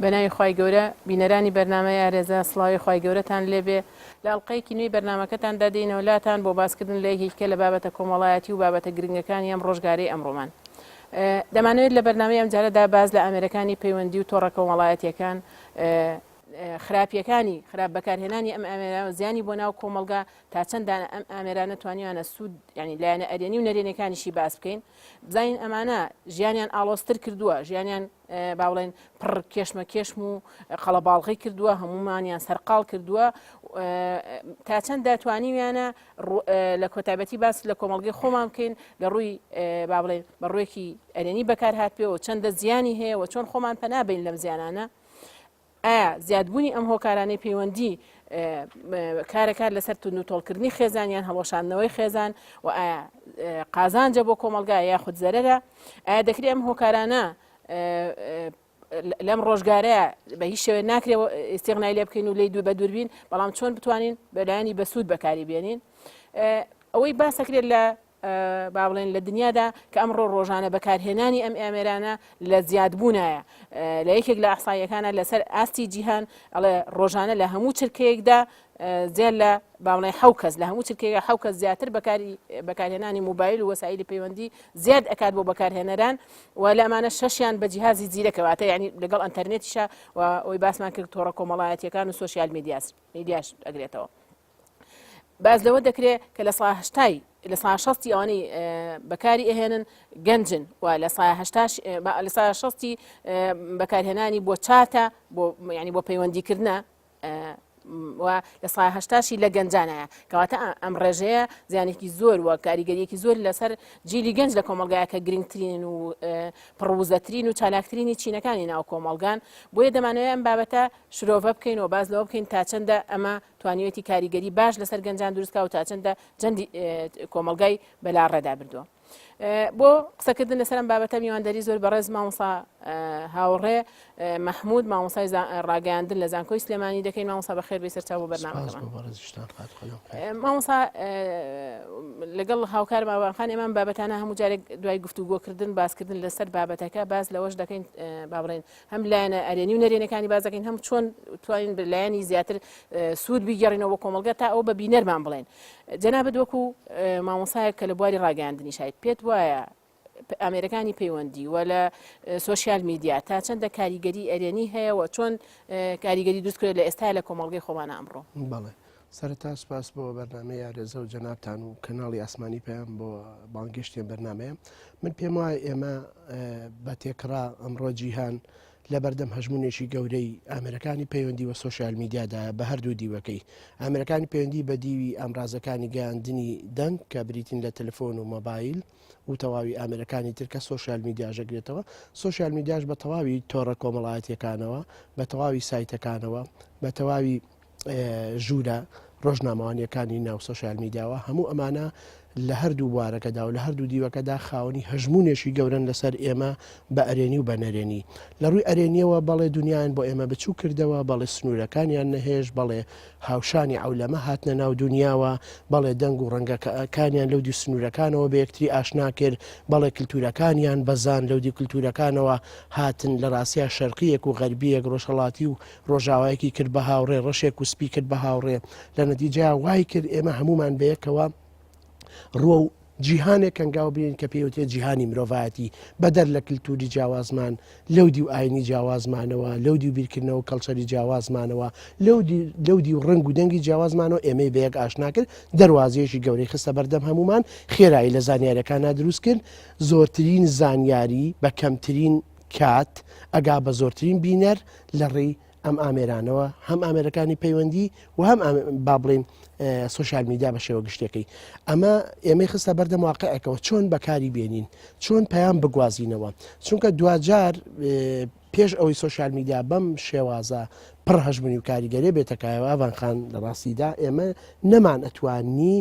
بەناوی خوای گەورە بینەرانی بەرنامەی ئارێزە سڵاوی خوای گەورەتان لێبێ لە ئەڵقەیەکی نوێی بەرنامەکەتاندا دێینەوە لاتان بۆ باسکردن لە یەکێکە لە بابەتە کۆمەڵایەتی و بابەتە گرنگەکانی ئەم ڕۆژگارەی ئەمڕۆمان دەمانەوێت لە بەرنامەی ئەمجارەدا باس لە ئامێرەکانی پەیوەندی و تۆڕە کۆمەڵایەتیەکان خراپیەکانی خراپ بەکارهێنانی ئەم ئامێرە و زیانی بۆ ناو کۆمەڵگا تا چەند دانە ئەم ئامێرانە توانیویانە سوود ینی لایەنە ئەرێنی و نەرێنەکانیشی باس بکەین بزانین ئەمانە ژیانیان ئاڵۆزتر کردووە ژیانیان با بڵێن پڕ کێشمە کێشم و قەڵەباڵغی کردووە هەمومانیان سەرقاڵ کردووە تا چەند دەتوانیویانە لە کۆتایبەتی باس لە کۆمەڵگەی خۆمان بکەین لە ڕووی با بڵێن بە ڕوویەکی ئەرێنی بەکار هات پێ و چەندە زیانی هەیە و چۆن خۆمان پەنابین لەم زیانانە ئایا زیادبوونی ئەم هۆکارانەی پەیوەندی کارەکات لەسەر توندوتۆڵکردنی خێزان یان هەڵوەشاندنەوەی خێزان و ئایا قازانجە بۆ کۆمەڵگا یاخود زەرەرە ئایا دەکرێت ئەم هۆکارانە لەم ڕۆژگارەیە بە هیچ شێوێ ناکرێ ئستیغنای لێ بکەین و لی دوو بە دووربین بەڵام چۆن بتوانین بەلایەنی بەسوود بەکاری بێنین ئەوەی باسەکرێت لە با بڵێن لە دنیادا کە ئەمڕۆ ڕۆژانە بەکارهێنانی ئەم ئامێرانە لە زیادبوونایە لە یەکێک لە ئەحساییەکانە لەسەر ئاستی جیهان ئەڵێ ڕۆژانە لە هەموو چرکەیەکدا زیاد لە با بڵێن حەو کەس لە هەموو چرکەیەک حەو کەس زیاتر بەکاری بەکارهێنانی موبایل و وەسایلی پەیوەندی زیاد ئەکات بۆ بەکارهێنەران و لە ئەمانە شەشیان بە جیهازی زیرەکەواتە یعنی لەگەڵ ئەتەرنێتیشە و ئەوی باسمان کرد تۆڕە کۆمەڵایەتیەکان و سۆشیال میدیاس میدیاش ئەگرێتەوە. باس لەوە دەکرێت کە لە سا هەشتای لە سا شەستی ئەوانەی بەکاری ئەهێنن گەنجن و لە سا هەشتاش لە سا شەستی بەکارهێنانی بۆ چاتە بۆ ینی بۆ پەیوەندیکردە و لە سا هەشتاشی لە گەنجانایە کەواتە ئەم ڕێژەیە زیانێکی زۆر و کاریگەریەکی زۆر لەسەر جیلی گەنج لە کۆمەلگایە کە گرنگترین و پڕوزەترین و چالاکترینی چینەکانی ناو کۆمەلگان بۆیە دەمانەوێت ئەم بابەتە شرۆڤە بکەین و باز لەوە بکەین تا چەندە ئەمە توانیویەتی کاریگەری باش لەسەر گەنجان دروست کا و تا چەندە جەندی کۆمەڵگای بەلاڕێدا بردووە. بۆ قسەکردن لەسەر ئەم بابەتە میوانداری زۆر بەڕێز مامۆسا هاوڕێ مەحمود مامۆسای ڕاگەیاندن لە زانکۆی سلێمانی دەکەین مامۆسا بەخێر بێی سەرچاو بۆ بەرنامەکەمان. مامۆسا لەگەڵ هاوکار ماوانخان ئێمان بابەتانە هەموو جارێک دوای گفتوگۆکردن باسکردن لەسەر بابەتەکە باس لەوەش دەکەین با بڵێن هەم لایەنە ئەرێنی و نەرێنەکانی باس دەکەین هەم چۆن توانین بە لایەنی زیاتر سوود بیگەڕینەوە بۆ کۆمەڵگە تا ئەو بە بینەرمان بڵێن جەنابت وەکو مامۆسایەک کە لە بواری ڕاگەیاندنی شاید پێت وایە ئامێرەکانی پەیوەندی و لە سۆشیال میدیا تا چەندە کاریگەری ئەرێنی هەیە و چۆن کاریگەری دروست کرێت لە ئێستا لە کۆمەڵگەی خۆمانە ئەمڕۆ بەڵێ سەرەتا سپاس بۆ بەرنامەی ئارێزە و جەنابتان و کەناڵی ئاسمانی پەیام بۆ بانگێشتیان بەرنمەیە من پێم وایە ئێمە بە تێکڕا ئەمڕۆ جیهان لە بەردەم هەژمونێکی گەورەی ئامێرەکانی پەیوەندی و سۆشیال میدیادا بە هەردوو دیوەکەی ئامێرەکانی پەیوەندی بە دیوی ئامرازەکانی گەیاندنی دەنگ کە بریتین لە تەلەفۆن و مۆبایل و تەواوی ئامێرەکانی تر کە سۆشیال میدیاش دەگرێتەوە سۆشیال میدیاش بە تەواوی تۆڕە کۆمەڵایەتیەکانەوە بە تەواوی سایتەکانەوە بە تەواوی ژوورە ڕۆژنامەوانیەکانی ناو سۆشیال میدیاوە هەموو ئەمانە لە هەردوو بوارەکەدا و لە هەردوو دیوەکەدا خاوەنی هەژمونێکی گەورەن لەسەر ئێمە بە ئەرێنی و بە نەرێنی لە ڕووی ئەرێنیەوە بەڵێ دنیایان بۆ ئێمە بچوو کردەوە بەڵێ سنوورەکانیان نەهێشت بەڵێ هاوشانی عەولەمە هاتنە ناو دنیاوە بەڵێ دەنگ و ڕەنگەکانیان لەو دیو سنوورەکانەوە بە یەکتری ئاشنا کرد بەڵێ کلتورەکانیان بەزان لەو دیو کلتورەکانەوە هاتن لە ڕاستیا شەرقیەک و غەربیەک ڕۆژهەڵاتی و ڕۆژاوایەکی کرد بە هاوڕێ، ڕەشێک و سپی کرد بە هاوڕێ، لە نەتیجەیا وای کرد ئێمە هەموومان بەیەکەوە ڕووە و جیهانێک هەنگاو بنێین کە پێی وترێت جیهانی مرۆڤایەتی، بەدەر لە کلتوری جیاوازمان، لەو دیو ئاینی جیاوازمانەوە، لەو دیو بیرکردنەوە و کەڵچەری جیاوازمانەوە، لەو لەو دیو ڕەنگ و دەنگی جیاوازمانەوە ئێمەی بەیەک ئاشنا کرد، دەروازەیەکی گەورەی خستە بەردەم هەموومان، خێرایی لە زانیاریەکانا دروست کرد، زۆرترین زانیاری بە کەمترین کات ئەگا بە زۆرترین بینەر لە ڕێی ئەم ئامێرانەوە هەم ئامێرەکانی پەیوەندی و هەم با بڵین سوسیال میدیا بە شێوە گشتەکەی ئەمە ئێمەی خستە بەردەم واقعێکەوە چۆن بەکاری بێنین چۆن پەیام بگوازینەوە چونکە دواجار پێش ئەوەی سوسیال میدیا بەم شێوازە پڕ هەژمونی و کاریگەرێ بێتەکایەوە ئەڤان خان لە ڕاستیدا ئێمە نەمان ئەتوانی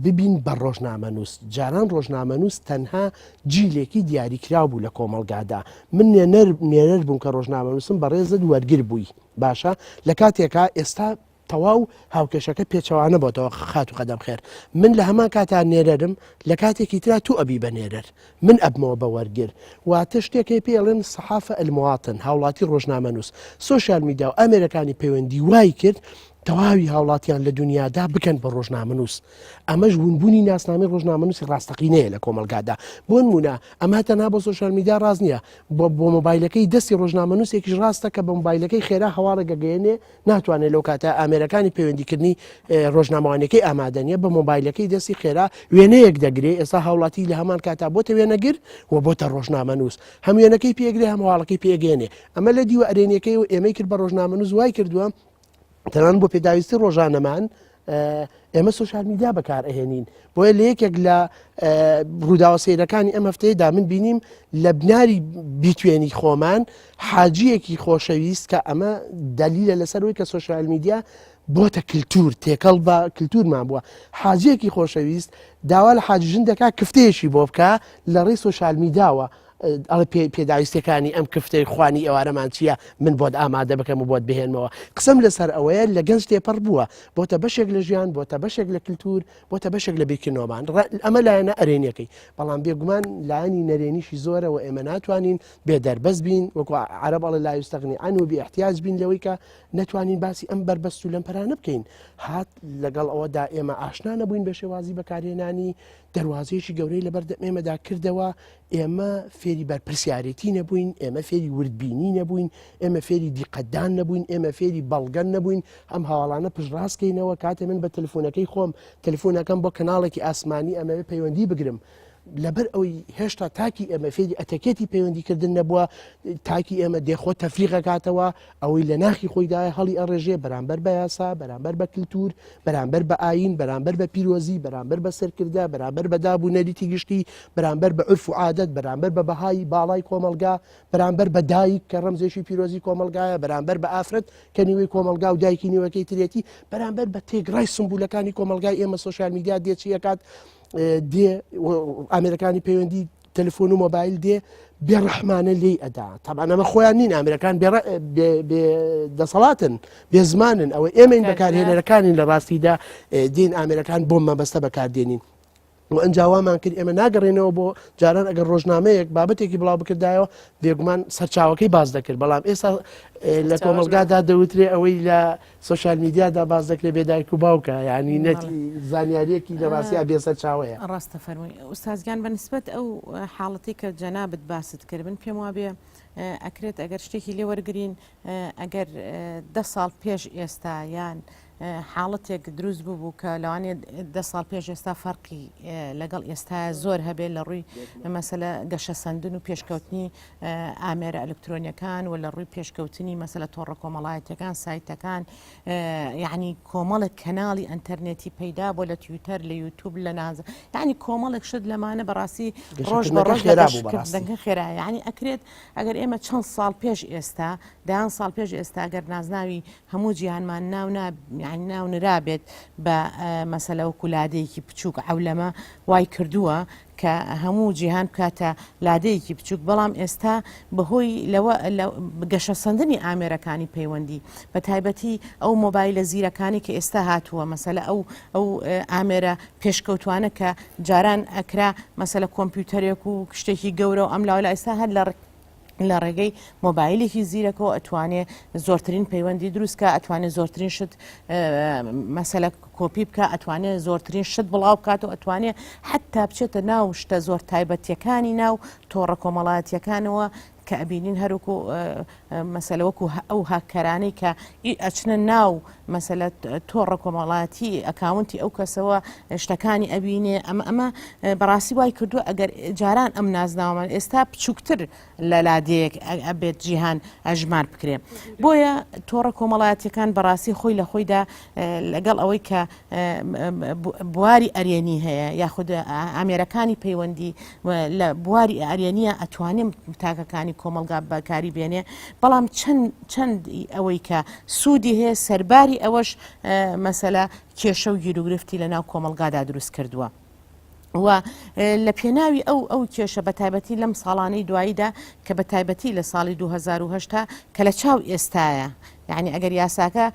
ببین بە ڕۆژنامەنووس. جاران ڕۆژنامەنووس تەنها جیلێکی دیاریکراو بوو لە کۆمەڵگادا. من نوێنەر نوێنەر بووم کە ڕۆژنامەنووسم بەڕێزت وەرگر بووی. باشە لە کاتێکا ئێستا. تەواو هاوکێشەکە پێچەوانە بۆتەوە خاتوو قەدەم خێر من لە هەمان کاتا نێرەرم لە کاتێکی ترا تو ئەبی بە نێرەر من ئەبمەوە بە وەرگر واتە شتێک هەیە پێی ئەڵێن صحافە المواطن هاوڵاتی ڕۆژنامەنووس سۆشیال میدیا و ئامێرەکانی پەیوەندی وای کرد تەواوی هاوڵاتیان لە دنیادا بکەن بە ڕۆژنامەنووس ئەمەش ونبوونی ناسنامەی ڕۆژنامەنووسی ڕاستەقینەیە لە کۆمەڵگادا بۆ نمونە ئەمە تەنها بۆ سۆشیال میدیا ڕاست نییە بۆ بۆ مۆبایلەکەی دەستی ڕۆژنامەنووسێکیش ڕاستە کە بە مۆبایلەکەی خێرا هەواڵێک گەگەیەنێ ناتوانێت لەو کاتە ئامێرەکانی پەیوەندیکردنی ڕۆژنامەوانەکەی ئامادە نیە بە مۆبایلەکەی دەستی خێرا وێنەیەک دەگرێ ئێستا هاوڵاتی لە هەمان کاتا بۆتە وێنەگر و بۆتە ڕۆژنامەنووس هەم وێنەکەی پێگرێ هەم هەواڵەکەی پێگەێنێ ئەمە لە دیوە ئەرێنیەکەی و ئێمەی کرد بە ڕۆژنامەنووس وای کردووە تەنان بۆ پێداویستی ڕۆژانەمان ئێمە سۆشیال میدیا بەکار ئەهێنین بۆیە لە یەکێک لە ڕووداوە سەیرەکانی ئەم هەفتەیەدا من بینیم لە بناری بیتوێنی خۆمان حاجیەکی خۆشەویست کە ئەمە دەلیلە لەسەر ئەوەی کە سۆشیال میدیا بۆتە کللتور تێکەڵ بە کللتورمان بووە حاجیەکی خۆشەویست داوا لە حاجی ژن دەکا کفتەیەکی بۆ بکە لە ڕێی سۆشیال میدیاوە ئەڵێ پێداویستیەکانی ئەم کفتەی خوانی ئێوارەمان چییە من بۆت ئامادە بکەم و بۆت بهێنمەوە قسەم لەسەر ئەوەیە لە گەنج تێپەڕ بووە بۆتە بەشێک لە ژیان بۆتە بەشێک لە کللتور بۆتە بەشێک لە بیرکردنەوەمان ئەمە لایەنە ئەرێنیەکەی بەڵام بێگومان لایەنی نەرێنیشی زۆرە و ئێمە ناتوانین بێ دەربەست بین وەکو عەرەب ئەڵێ لا یستغنی عنه بێ احتیاج بین لەوەی کە نەتوانین باسی ئەم بەربەست و لەمپەرانە بکەین هات لەگەڵ ئەوەدا ئێمە ئاشنا نەبووین بە شێوازی بەکارهێنانی دەروازەیەکی گەورەی لەبەردەم ئێمەدا کردەوە ئێمە فێری بەرپرسیارێتی نەبووین ئێمە فێری وردبینی نەبووین ئێمە فێری دیقەتدان نەبووین ئێمە فێری بەڵگە نەبووین ئەم هەواڵانە پشتڕاستکەینەوە کاتێ من بە تەلفۆنەکەی خۆم تەلفۆنەکەم بۆ کەناڵێکی ئاسمانی ئەمەوێ پەیوەندی بگرم لەبەر ئەوەی هێشتا تاکی ئێمە فێری ئەتەکێتی پەیوەندیکردن نەبووە تاکی ئێمە دێخۆ تەفریغەکاتەوە ئەوەی لە ناخی خۆیدایە هەڵی ئەڕێژێ بەرامبەر بە یاسا، بەرامبەر بە کلتور، بەرامبەر بە ئایین، بەرامبەر بە پیرۆزی، بەرامبەر بە سەرکردە، بەرامبەر بە داب و نەریتی گشتی، بەرامبەر بە عورف و عادەت، بەرامبەر بە بەهای باڵای کۆمەڵگا، بەرامبەر بە دایک کە ڕەمزێکی پیرۆزی کۆمەڵگایە، بەرامبەر بە ئافرەت کە نیوەی کۆمەڵگا و دایکی نیوەکەی ترێتی، بەرامبەر بە تێگڕای سمبولەکانی کۆمەڵگای ئێمە سۆشیال میدیا دێ چی ئەکات؟ دێ ئامێرەکانی پەیوەندی تەلەفۆن و مۆبایل دێ بێڕەحمانە لێی ئەدا تەبعەن ئەمە خۆیان نین ئامرەکان بێ دەسەڵاتن بێ زمانن ئەوە ئێمەین بەکارهێنەرەکانین لە ڕاستیدا دین ئامرەکان بۆ مەبەستە بەکاردێنین و ئەنجا وامان کرد ئێمە ناگەڕێنەوە بۆ جاران ئەگەر ڕۆژنامەیەک بابەتێکی بڵاو بکردایەوە بێگومان سەرچاوەکەی باز دەکرد بەڵام ئێستا لە کۆمەلگادا دەوترێ ئەوەی لە سۆشیال میدیادا باس دەکرێت بێ دایک و باوکە یعنی نەت زانیاریەکی لە ڕاستیا بێ سەرچاوەیە. ڕاستە فەرمووی ئوستاز گیان بە نسبەت ئەو حاڵەتی کە جەنابت باست کرد من پێم وابێ ئەکرێت ئەگەر شتێکی لێ وەرگین ئەگەر دە ساڵ پێش ئێستا یان حاڵەتێک دروست ببوو کە لەوانێ دە ساڵ پێش ئێستا فەرقی لەگەڵ ئێستا زۆر هەبێت لە ڕووی مەسەلە گەشەسەندن و پێشکەوتنی ئامێرە ئەلکترۆنیەکان و لە ڕووی پێشکەوتنی مەسەلە تۆڕە کۆمەڵایەتەکان سایتەکان یعنی کۆمەڵێک کەناڵی ئەتەرنێتی پەیدا بۆ لە تویتەر لە یوتوب لە نازە یعنی کۆمەڵێک شت لەمانە بەڕاستی ڕۆژ بە ڕۆژ خێرا بوو بەڕاستی. خێرا یعنی ئەکرێت ئەگەر ئێمە چەند ساڵ پێش ئێستا دەیان ساڵ پێش ئێستا گەر نازناوی هەموو جیهانمان ناو نا یعنی ناو نرابێت بە مەسەلە وەکو لادەیەکی بچووک عەولەمە وای کردووە کە هەموو جیهان بکاتە لادێیەکی بچووک، بەڵام ئێستا بەهۆی لەوە گەشەسەندنی ئامێرەکانی پەیوەندی بە تایبەتی ئەو مۆبایلە زیرەکانی کە ئێستا هاتووە مەسەلە ئەو ئەو ئامێرە پێشکەوتوانە کە جاران ئەکرا مەسەلە کۆمپیوتەرێک و شتێکی گەورە و ئەم لاولا ئێستا هەر لە لە ڕێگەی مۆبایلێکی زیرەکەوە ئەتوانێ زۆرترین پەیوەندی دروستکە ئەتوانێ زۆرترین شت مەسەلە کۆپی بکە ئەتوانێ زۆرترین شت بڵاو بکات و ئەتوانێ حتا بچێتە ناو شتە زۆر تایبەتیەکانی ناو تۆڕە کۆمەڵایەتیەکانەوە کە ئەبینین هەروکو مەسەلە وەکو ئەو هاککەرانەی کە ئەچنە ناو مەسەلە تۆڕە کۆمەڵایەتی ئەکاونتی ئەو کەسەوە شتەکانی ئەبینێ ئەمە ئەمە بەڕاستی وای کردووە ئەگەر جاران ئەم نازناوەمان ئێستا بچووکتر لە لادێیەک ئەبێت جیهان ئەژمار بکرێ بۆیە تۆڕە کۆمەڵایەتیەکان بەڕاستی خۆی لە خۆیدا لەگەڵ ئەوەی کە بواری ئەرێنی هەیە یاخود ئامێرەکانی پەیوەندی لە بواری ئەرێنیە ئەتوانێت تاکەکانی کۆمەلگا بەکاری بێنێ بەڵام چەند چەند ئەوەی کە سوودی هەیە سەرباری ئەوەش مەسەلە کێشە و گیروگرفتی لە ناو کۆمەلگادا دروست کردووە. و لە پێناوی ئەو ئەو کێشە بە تایبەتی لەم ساڵانەی دواییدا کە بە تایبەتی لە ساڵی 2010 کە لە چاو ئێستاە. یعنی ئەگەر یاساکە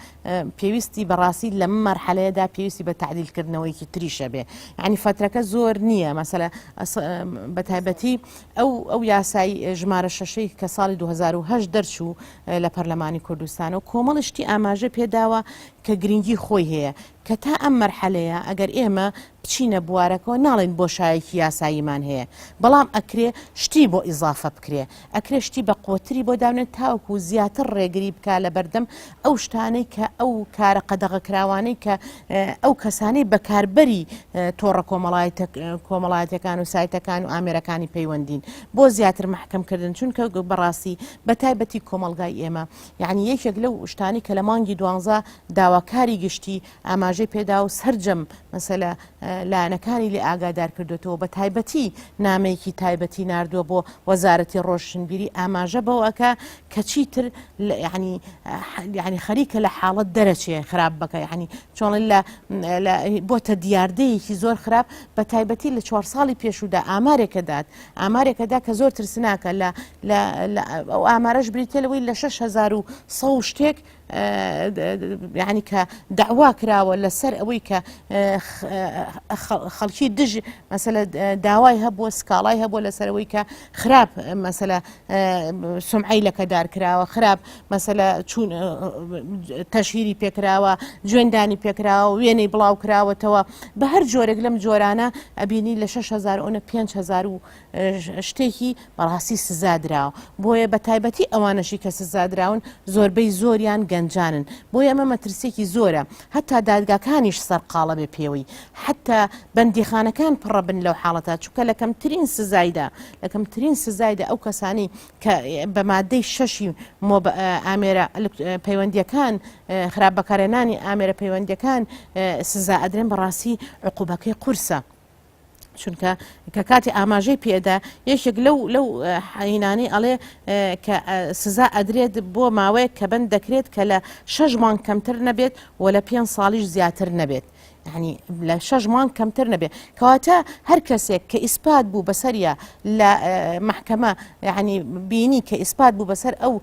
پێویستی بەڕاستی لەم مەرحەلەیەدا پێویستی بە تەعدیلکردنەوەیەکی تریشە بێ یعنی فەترەکە زۆر نییە مەسەلە بە تایبەتی ئەو ئەو یاسای ژمارە شەشەی کە ساڵی 2010 دەرچوو لە پەرلەمانی کوردستان و کۆمەڵی شتی ئاماژە پێداوە کە گرنگی خۆی هەیە کە تا ئەم مەرحەلەیە ئەگەر ئێمە بچینە بوارەکەوە ناڵێین بۆشایەکی یاساییمان هەیە بەڵام ئەکرێ شتی بۆ ئیزافە بکرێ ئەکرێ شتی بە قوتری بۆ دابنێن تاوەکو زیاتر ڕێگری بکا لە بەردەم ئەو شتانەی کە ئەو کارە قەدەغەکراوانەی کە ئەو کەسانەی بەکاربەری تۆڕە کۆمەڵایەتەکان و سایتەکان و ئامێرەکانی پەیوەندین بۆ زیاتر مەحکەمکردن چونکە بەڕاستی بە تایبەتی کۆمەڵگای ئێمە یعنی یەکێک لەو شتانی کە لە مانگی دوانزە داواکاری گشتی ئاماژەی پێدا و سەرجەم مەسەلە لایەنەکانی لێ ئاگادار کردوێتەوە بە تایبەتی نامەیەکی تایبەتی ناردووە بۆ وەزارەتی ڕۆشنبیری ئاماژە بەوە ئەکا کە چیتر یعنی یعنی خەریکە لە حاڵەت دەرەچێ خراپ بەکە یعنی چۆن لە بۆتە دیاردەیەکی زۆر خراپ بە تایبەتی لە چوار ساڵی پێشوودا ئامارێکە دات ئامارێکەدا کە زۆر ترسناکە لە ئەو ئامارەش بریتە لەوەی لە 6100 شتێک یعنی کە داوا کراوە لەسەر ئەوەی کە خەڵکی دژ مەسەلە داوای هەبووە سکاڵای هەبووە لەسەر ئەوەی کە خراپ مەسەلە سمعی لەکەدار کراوە خراپ مەسەلە چون تەشهیری پێکراوە جوێندانی پێکراوە وێنەی بڵاو کراوەتەوە بە هەر جۆرێک لەم جۆرانە ئەبینی لە 6000 ئەوە 5000 و شتێکی بەڕاستی سزا دراوە بۆیە بە تایبەتی ئەوانەشی کە سزا دراون زۆربەی زۆریان گەنجانن بۆیە ئەمە مەترسیەکی زۆرە هەتا دادگاکانیش سەرقاڵە بێ پێوەی حتا بەندیخانەکان پڕە بن لەو حاڵەتە چونکە لە کەمترین سزایدا لە کەمترین سزایدا ئەو کەسانی کە بە مادەی شەشی ئامێرە پەیوەندیەکان خراپ بەکارهێنانی ئامێرە پەیوەندیەکان سزا ئەدرێن بەڕاستی عقوبەکەی قورسە. چونکە کە کاتی ئاماژەی پێدا یەکێک لەو لەو حینانی ئەڵێ کە سزا ئەدرێت بۆ ماوەیەک کە بەند دەکرێت کە لە شەش مانگ کەمتر نەبێت و لە پێ ساڵیش زیاتر نەبێت. یعنی لە شەش مانگ کەمتر نەبێت کەواتە هەر کەسێک کە ئیسپات بوو بەسەریا لە محکەمە یعنی بینی کە ئیسپات بوو بەسەر ئەو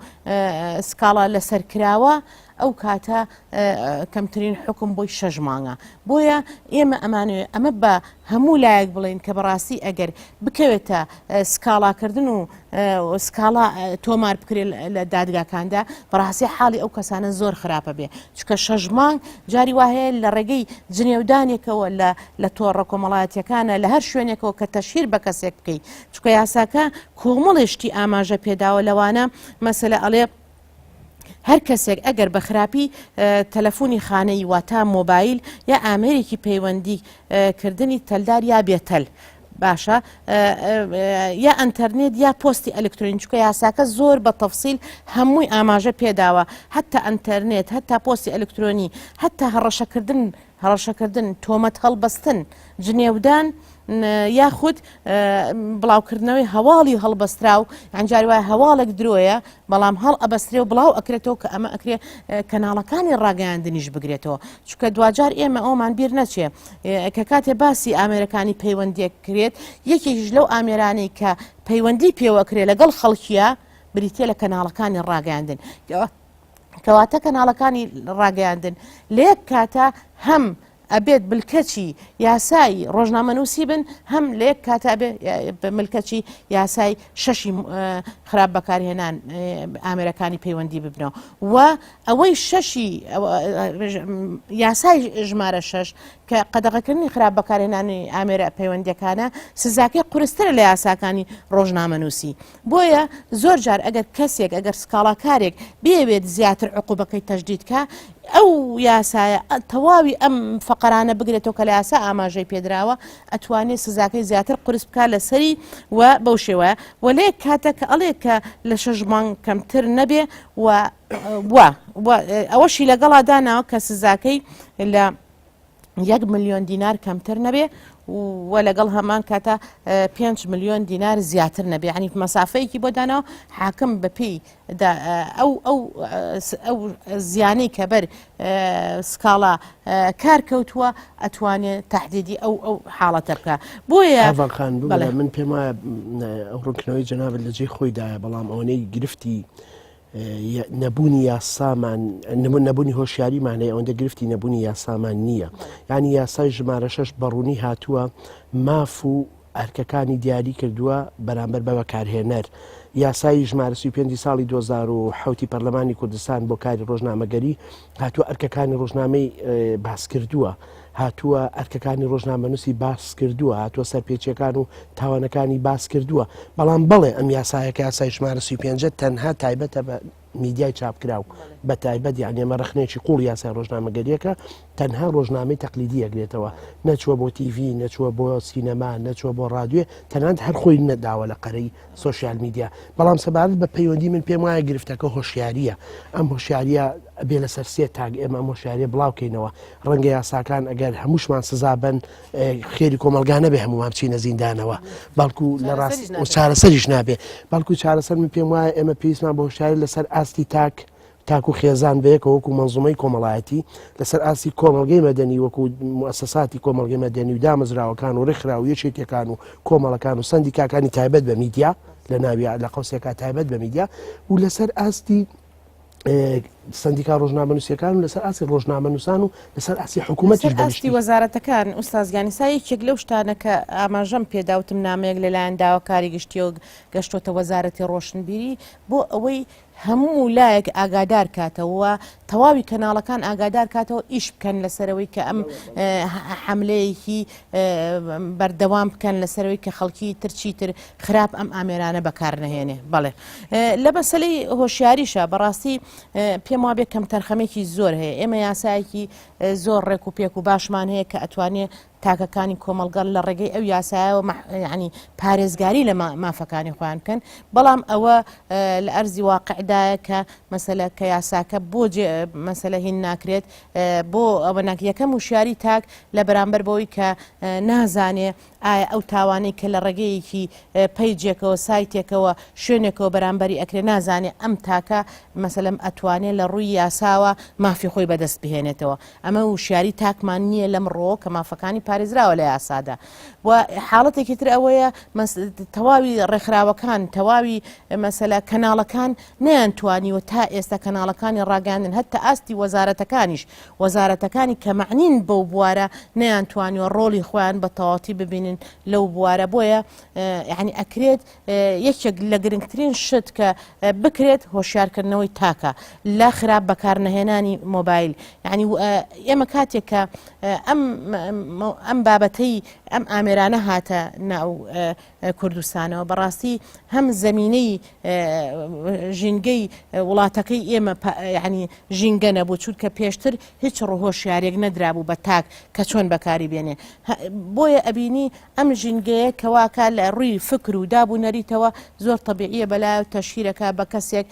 سکاڵا لەسەر کراوە ئەو کاتە کەمترین حوکم بۆی شەش مانگە بۆیە ئێمە ئەمانەوێ ئەمە بە هەموو لایەک بڵێین کە بەڕاستی ئەگەر بکەوێتە سکاڵاکردن و سکاڵا تۆمار بکرێت لە دادگاکاندا بەڕاستی حاڵی ئەو کەسانە زۆر خراپە بێ چکە شەش مانگ جاری وا هەیە لە ڕێگەی جنێودانێکەوە لە لە تۆڕە کۆمەڵایەتیەکانە لە هەر شوێنێکەوە کە تەشهیر بە کەسێک بکەیت چکە یاساکە کۆمەڵێ شتی ئاماژە پێداوە لەوانە مەسەلە ئەڵێ هەر کەسێک ئەگەر بە خراپی تەلەفۆنی خانەیی واتا مۆبایل یا ئامێرێکی پەیوەندی کردنی تەلدار یا بێتەل باشە یا ئەتەرنێت یا پۆستی ئەلکترۆنی چکە یاساکە زۆر بە تەفسیل هەمووی ئاماژە پێداوە هەتا ئەتەرنێت هەتا پۆستی ئەلکترۆنی هەتا هەڕەشەکردن هەڕەشەکردن، تۆمەت هەڵبەستن، جنێودان یاخود بڵاوکردنەوەی هەواڵی هەڵبەستراو یان جاری وایە هەواڵێک درۆیە بەڵام هەڵ ئەبەسترێ و بڵاو ئەکرێتەوە کە ئەمە ئەکرێ کەناڵەکانی ڕاگەیاندنیش بگرێتەوە چونکە دواجار ئێمە ئەومان بیر نەچێ کە کاتێ باسی ئامێرەکانی پەیوەندیەک کرێت یەکێکیش لەو ئامێرانەی کە پەیوەندی پێوەکرێ لەگەڵ خەڵکیە بریتە لە کەناڵەکانی ڕاگەیاندن کەواتە کەناڵەکانی ڕاگەیاندن لە یەک کاتە هەم ئەبێت ملکەچی یاسای ڕۆژنامەنووسی بن هەم لە یەک کاتە ئەبێ ملکەچی یاسای شەشی خراپ بەکارهێنان ئامێرەکانی پەیوەندی ببنەوە و ئەوەی شەشی یاسای ژمارە شەش کە قەدەغەکردنی خراپ بەکارهێنانی ئامێرە پەیوەندیەکانە سزاکەی قورسترە لە یاساکانی ڕۆژنامەنووسی بۆیە زۆر جار ئەگەر کەسێک ئەگەر سکاڵاکارێک بیەوێت زیاتر عقوبەکەی تەشدید کا ئەو یاسایە تەواوی ئەم فقرانە بگرێتەوە کە لە یاسا ئاماژەی پێدراوە ئەتوانێت سزاکەی زیاتر قورس بکا لەسەری و بەو شێوەیە و لە یەک کاتە کە ئەڵێ کە لە شەش مانگ کەمتر نەبێ و و ئەوەشی لەگەڵا داناوە کە سزاکەی لە یەک ملیۆن دینار کەمتر نەبێ و لەگەڵ هەمان کاتە 5 ملیۆن دینار زیاتر نەبێ ینی مەسافەیەکی بۆ داناوە حاکم بەپێی ئەو ئەو ئەو زیانەی کە بەر سکاڵا کار کەوتووە ئەتوانێت تهدیدی ئەو ئەو حاڵەتە بکە بۆیە خان من پێم وایە ئەو ڕوونکردنەوەی جەنابت لە جێی خۆیدایە بەڵام ئەوەنەی گرفتی. نەبوونی یاسامان نەبوونی هۆشیاریمان هەیە ئەوەندە گرفتی نەبوونی یاسامان نییە ینی یاسای ژمارە شەش بەڕوونی هاتووە ماف و ئەرکەکانی دیاری کردووە بەرامبەر بە بەکارهێنەر. یاسای ژمارە 35 ساڵی 2007 پەرلەمانی کوردستان بۆ کاری ڕۆژنامەگەری هاتووە ئەرکەکانی ڕۆژنامەی باس کردووە. هاتووە ئەرکەکانی ڕۆژنامەنووسی باس کردووە هاتووە سەرپێچیەکان و تاوانەکانی باس کردووە بەڵام بەڵێ ئەم یاسایەکە یاسای ژمارە 35 تەنها تایبەتە بە میدیای چاپکراو بە تایبەت یعنی ئەمە ڕخنێکی قوڵ یاسای ڕۆژنامەگەریەکە تەنها ڕۆژنامەی تەقلیدی ئەگرێتەوە نەچووە بۆ تیڤی نەچووە بۆ سینەما نەچووە بۆ ڕادوێ تەنانەت هەر خۆی نەداوە لە قەرەی social media بەڵام سەبارەت بە پەیوەندی من پێم وایە گرفتەکە هۆشیاریە ئەم هۆشیاریە بێ لەسەر سێ تاک ئێمە ئەم هۆشیاریە بڵاوکەینەوە ڕەنگە یاساکان ئەگەر هەمووشمان سزا بن خێری کۆمەلگا نەبێ هەمووان بچینە زیندانەوە بەڵکو لە ڕاست چارەسەریش نابێ بەڵکو چارەسەر من پێم وایە ئێمە پێویستمان بە هۆشیاری لەسەر ئاستی تاک تاک و خێزان بەیەکەوە وەکو مەنزومەی کۆمەڵایەتی لەسەر ئاستی کۆمەڵگەی مەدەنی وەکو موسساتی کۆمەڵگەی مەدەنی و دامەزراوەکان و ڕێکخراو و یەکێتیەکان و کۆمەڵەکان و سەندیکاکانی تایبەت بە میدیا لە ناویا لە قوسێکا تایبەت بە میدیا و لەسەر ئاستی سندیکا ڕۆژنامەنووسەکان و لەسەر ئاستی ڕۆژنامەنووسان و لەسەر ئاستی حکوومەت ئاستی وەزارەتەکان ئوستازگانیسا یەکێک لەو شتانە کە ئاماژەم پێداوتم نامەیەک لەلایەن داواکاری گشتیەوە گەشتۆتە وەزارەتی ڕۆشنبیری بۆ ئەوەی هەموو لایەک ئاگادار کاتەوە تەواوی کەناڵەکان ئاگادار کاتەوە ئیش بکەن لەسەرەوەی کە ئەم حملەیەکی بەردەوام بکەن لەسەرەوەی کە خەڵکی تر چیتر خراپ ئەم ئامێرانە بەکارنەهێنێ بەڵێ لە مەسلەی هۆشیاریشە بەڕاستی پێم وابێ کەم تەرخەمێکی زۆر هەیە ئێمە یاسایەکی زۆر ڕێک و پێک و باشمان هەیە کە ئەتوانێ تاکەکانی کۆمەڵگە لە ڕێگەی ئەو یاسایەوە یعنی پارێزگاری لە مافەکانی خۆیان بکەن بەڵام ئەوە لە ئەرزی واقعدایە کە مەسەلە کە یاساکە بۆ مەسەلە هین ناکرێت بۆ ئەوە ناک یەکەم وشیاری تاک لە بەرامبەر بەوەی کە نازانێ ئایا ئەو تاوانەی کە لە ڕێگەیەکی پەیجێکەوە سایتێکەوە شوێنێکەوە بەرامبەری ئەکرێ نازانێ ئەم تاکە مەسەلەم ئەتوانێ لە ڕووی یاساوە مافی خۆی بەدەست بهێنێتەوە ئەمە وشیاری تاکمان نییە لەم ڕۆوە کە مافەکانی پارێزراوە لە یاسادا و حاڵەتێکی تر ئەوەیە تەواوی ڕێکخراوەکان تەواوی مەسەلە کەناڵەکان نەیانتوانیوە تا ئێستا کەناڵەکانی ڕاگەاندن هەتا ئاستی وەزارەتەکانیش وەزارەتەکانی کە مەعنین بەو بوارە نەیانتوانیوە ڕۆڵی خۆیان بە تەواوەتی ببینن لەو بوارە بۆیە یعنی ئەکرێت یەکێک لە گرنگترین شت کە بکرێت هۆشیارکردنەوەی تاکە لە خراپ بەکارنەهێنانی مۆبایل یعنی ئێمە کاتێک کە ئەم ئەم بابەتەی ئەم ئامێرانە هاتە ناو کوردستانەوە بەڕاستی هەم زمینەی ژینگەی وڵاتەکەی ئێمە ینی ژینگە نەبوو چونکە پێشتر هیچ ڕۆهۆشیارێک نەدرابوو بە تاک کە چۆن بەکاری بێنێ بۆیە ئەبینی ئەم ژینگەیە کە واکا لە ڕووی فکر و داب و نەریتەوە زۆر تەبیعیە بەلایەوە تەشهیرەکا بە کەسێک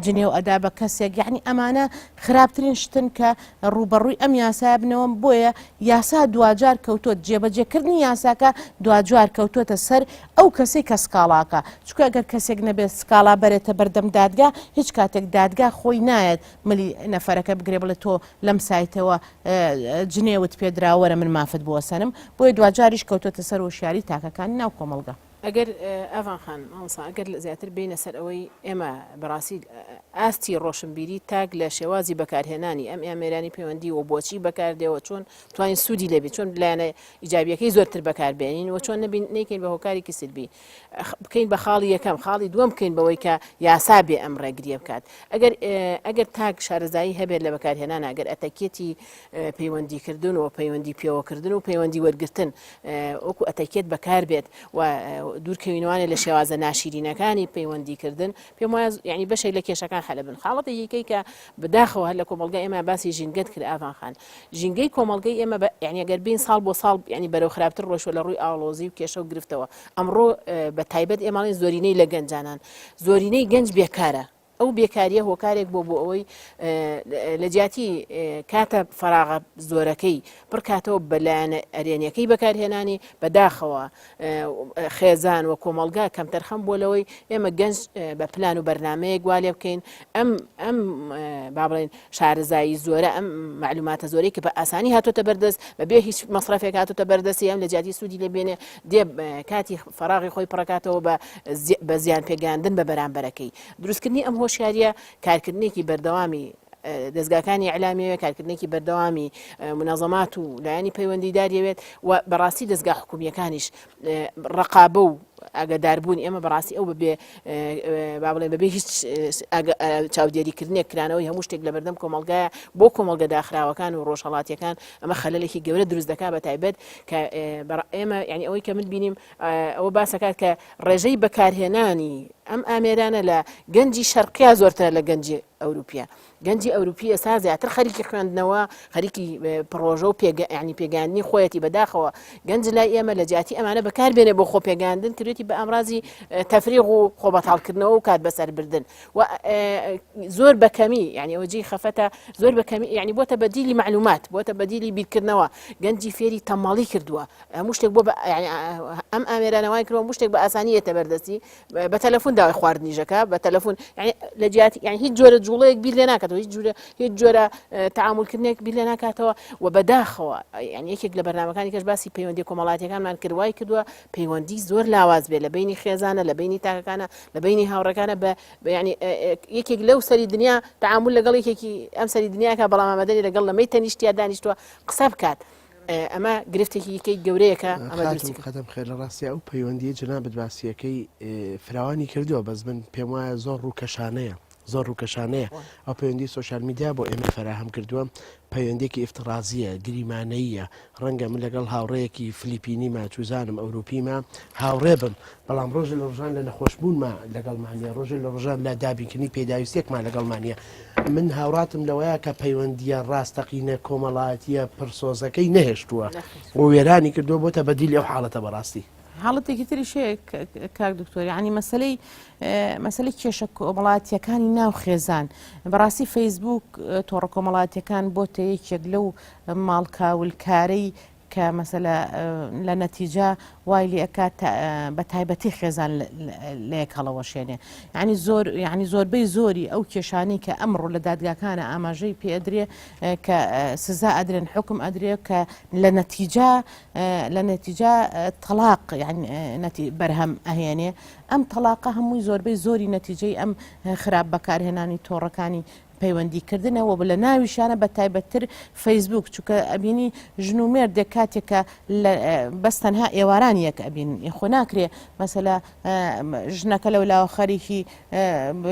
جنێو ئەدا بە کەسێک یەعنی ئەمانە خراپترین شتن کە ڕووبەڕووی ئەم یاسایە بنەوە بۆیە یاسا دواجار کەوتۆت جێبەجێکردنی یاساکە دواجار کەوتۆتە سەر ئەو کەسەی کە سکاڵاکە چونکە ئەگەر کەسێک نەبێت سکاڵا بەرێتە بەردەم دادگا هیچ کاتێک دادگا خۆی نایەت ملی نەفەرەکە بگرێ بڵێ تۆ لەم سایتەوە جنێوت پێدرا وەرە من مافت بۆ ئەسەنم، بۆیە دواجاریش کەوتۆتە سەر هۆشیاری تاکەکانی ناو کۆمەڵگە. ئەگەر ئاڤان خان، مامۆستا ئەگەر زیاتر بێینە سەر ئەوەی ئێمە بەڕاستی ئاستی ڕۆشنبیری تاک لە شێوازی بەکارهێنانی ئەم ئامێرانی پەیوەندی و بۆچی بەکاردێ و چۆن توانین سوودی لێ بین چۆن لایەنە ئیجابیەکەی زۆرتر بەکاربێنین و چۆن نەبین نەیکەین بە هۆکارێکی سلبی بکەین بە خاڵی یەکەم خاڵی دووەم بکەین بەوەی کە یاسا بێ ئەم ڕێگریە بکات ئەگەر ئەگەر تاک شارەزایی هەبێت لە بەکارهێنان ئەگەر ئەتەکێتی پەیوەندیکردن و پەیوەندی پێوەکردن و پەیوەندی وەرگتن وەکو ئەتەکێت بەکار بێت و دوورکەوینوانێ لە شێوازە ناشیرینەکانی پەیوەندیکردن پێم وایە یعنی بەشێک لە کێشەکان حەلە بن حاڵەتی یەکەی کە بداخەوە هەر لە کۆمەڵگە ئێمە باسی ژینگەت کرد ئاڤان خان ژینگەی کۆمەڵگەی ئێمە بە یعنی ئەگەر بین ساڵ بۆ ساڵ یعنی بەرەو خراپتر ڕۆیشتوە لە ڕووی ئاڵۆزی و کێشە و گرفتەوە ئەمڕۆ بە تایبەت ئێماڵین زۆرینەی لە گەنجانان زۆرینەی گەنج بێکارە ئەو بێکاریە هۆکارێک بۆ بۆ ئەوەی لە جیاتی کاتە فراغە زۆرەکەی پڕکاتەوە بە لایەنە ئەرێنیەکەی بەکارهێنانی بەداخەوە خێزان و کۆمەڵگا کەمتەرخەم بووە لەوەی ئێمە گەنج بە پلان و بەرنمەیەک وا لێ بکەین ئەم ئەم با بڵێن شارەزایی زۆرە ئەم معلوماتە زۆرەی کە بە ئاسانی هاتۆتە بەردەست بە بێ هیچ مەسرەفێک هاتۆتە بەردەستی ئەم لە جیاتی سوودی لێ بێنێ دێ کاتی فەراغی خۆی پڕکاتەوە بە بە زیان پێگەاندن بە بەرامبەرەکەی دروستکردنی ئەم. هۆشیاریە کارکردنێکی بەردەوامی دەزگاکانی ئیعلامیەوێت، کارکردنێکی بەردەوامی مونەزەمات و لایەنی پەیوەندیداریەوێت و بەڕاستی دەزگا حکومییەکانیش ڕەقابە و ئاگاداربوون ئێمە بەڕاستی ئەو بەبێ با بڵێن بەبێ هیچ چاودێریکردنێک کرانەوەی هەموو شتێک لەبەردەم کۆمەڵگایە بۆ کۆمەڵگە داخراوەکان و ڕۆژهەڵاتیەکان ئەمە خەلەلێکی گەورە دروست دەکات بە تایبەت کە ئێمە یعنی ئەوەی کە من بینیم ئەوە باسەکات کە ڕێژەی بەکارهێنانی ئەم ئامێرانە لە گەنجی شەرقیا زۆرترە لە گەنجی ئەوروپیە. گەنجی ئەوروپی ئێستا زیاتر خەریکی خوێندنەوە، خەریکی پڕۆژە و پێگە یانی پێگەیاندنی خۆیەتی بەداخەوە گەنج لای ئێمە لە جیاتی ئەمانە بەکار بێنێ بۆ خۆ پێگەیاندن کردوێتی بە ئامرازی تەفریغ و خۆ بەتاڵکردنەوە و کات بەسەربردن و زۆر بە کەمی یعنی ئەوە جێی خەفەتە زۆر بە کەمی یعنی بۆتە بەدیلی معلومات بۆتە بەدیلی بیرکردنەوە گەنجی فێری تەمەڵی کردووە هەموو شتێک بۆ ئەم ئامێرانە وای کردووە هەموو شتێک بە ئاسانی یەتە بەردەستی بە تەلەفۆن داوای خواردنیش ئەکا بە تەلەفۆن یعنی لە جیاتی یعنی هیچ جۆرە جوڵەیەک بیر لێ ناکاتەوە هیچ جۆرە هیچ جۆرە تەعامولکردنێک بیر لێ ناکاتەوە و بەداخەوە یعنی یەکێک لە بەرنامەکانی کەش باسی پەیوەندی کۆمەڵاتیەکانمان کرد وای کردووە پەیوەندی زۆر لاواز بێ لە بینی خێزانە لە بینی تاکەکانە لە بینی هاوڕەکانە بە یعنی یەکێک لەو سەری دنیا تعامل لەگەڵ یەکێکی ئەم سەری دنیاکە بەڵام ئامادەنی لەگەڵ لەمەی تەنیشتیا دانیشتووە قسە بکات ئەمە گرفتێکی دیکەی گەورەیە کە ئەمە دروستی خاتوو قەدەم خێر لە ڕاستیا ئەو پەیوەندیە جەنابت باسیەکەی فراوانی کردووە بەس من پێم وایە زۆر ڕووکەشانەیە زۆر ڕووکەشانەیە ئەو پەیوەندی سۆشیال میدیا بۆ ئێمە فەراهەم کردووە پەیوەندێکی ئیفتڕازیە گریمانەیە ڕەنگە من لەگەڵ هاوڕێیەکی فلیپینیما چوزانم ئەوروپیما هاوڕێ بم بەڵام ڕۆژە لە ڕۆژان لە نەخۆشبوونما لەگەڵمانە ڕۆژە لە ڕۆژان لە دابینکردنی پێداویستێکمان لەگەڵمانە من هاوڕاتم لەوەیە کە پەیوەندییە ڕاستەقینە کۆمەڵایەتییە پڕسۆزەکەی نەهێشتووە و وێرانی کردووە بۆتە بەدیلی ئەو حاڵەتە بەڕاستی. حاڵەتێکی تریش هەیە کاک دکتۆر یعنی مەسلەی مەسلەی کێشە کۆمەڵاتیەکانی ناو خێزان بەڕاستی فەیسبوک تۆڕە کۆمەڵاتیەکان بۆتە یەکێک لەو ماڵکاولکارەی کە مەسەلە لە نەتیجە وای لێ ئەکات بە تایبەتی خێزان لە یەک هەڵەوەشێنێ یعنی زۆر یعنی زۆربەی زۆری ئەو کێشانەی کە ئەمڕۆ لە دادگاکانە ئاماژەی پێ ئەدرێ کە سزا ئەدرێن حکم ئەدرێ کە لە نەتیجە لە نەتیجە تەلاق یعنی بەرهەم ئەهێنێ ئەم تەلاقە هەمووی زۆربەی زۆری نەتیجەی ئەم خراپ بەکارهێنانی تۆڕەکانی پەیوەندی کردنە و لە ناویشیانە بە تایبەتتر فەیسبوک چونکە ئەبینی ژن و مێردێک کاتێک کە بەس تەنها ئێواران یەک ئەبین خۆ ناکرێ مەسەلە ژنەکە لەو لاوە خەریکی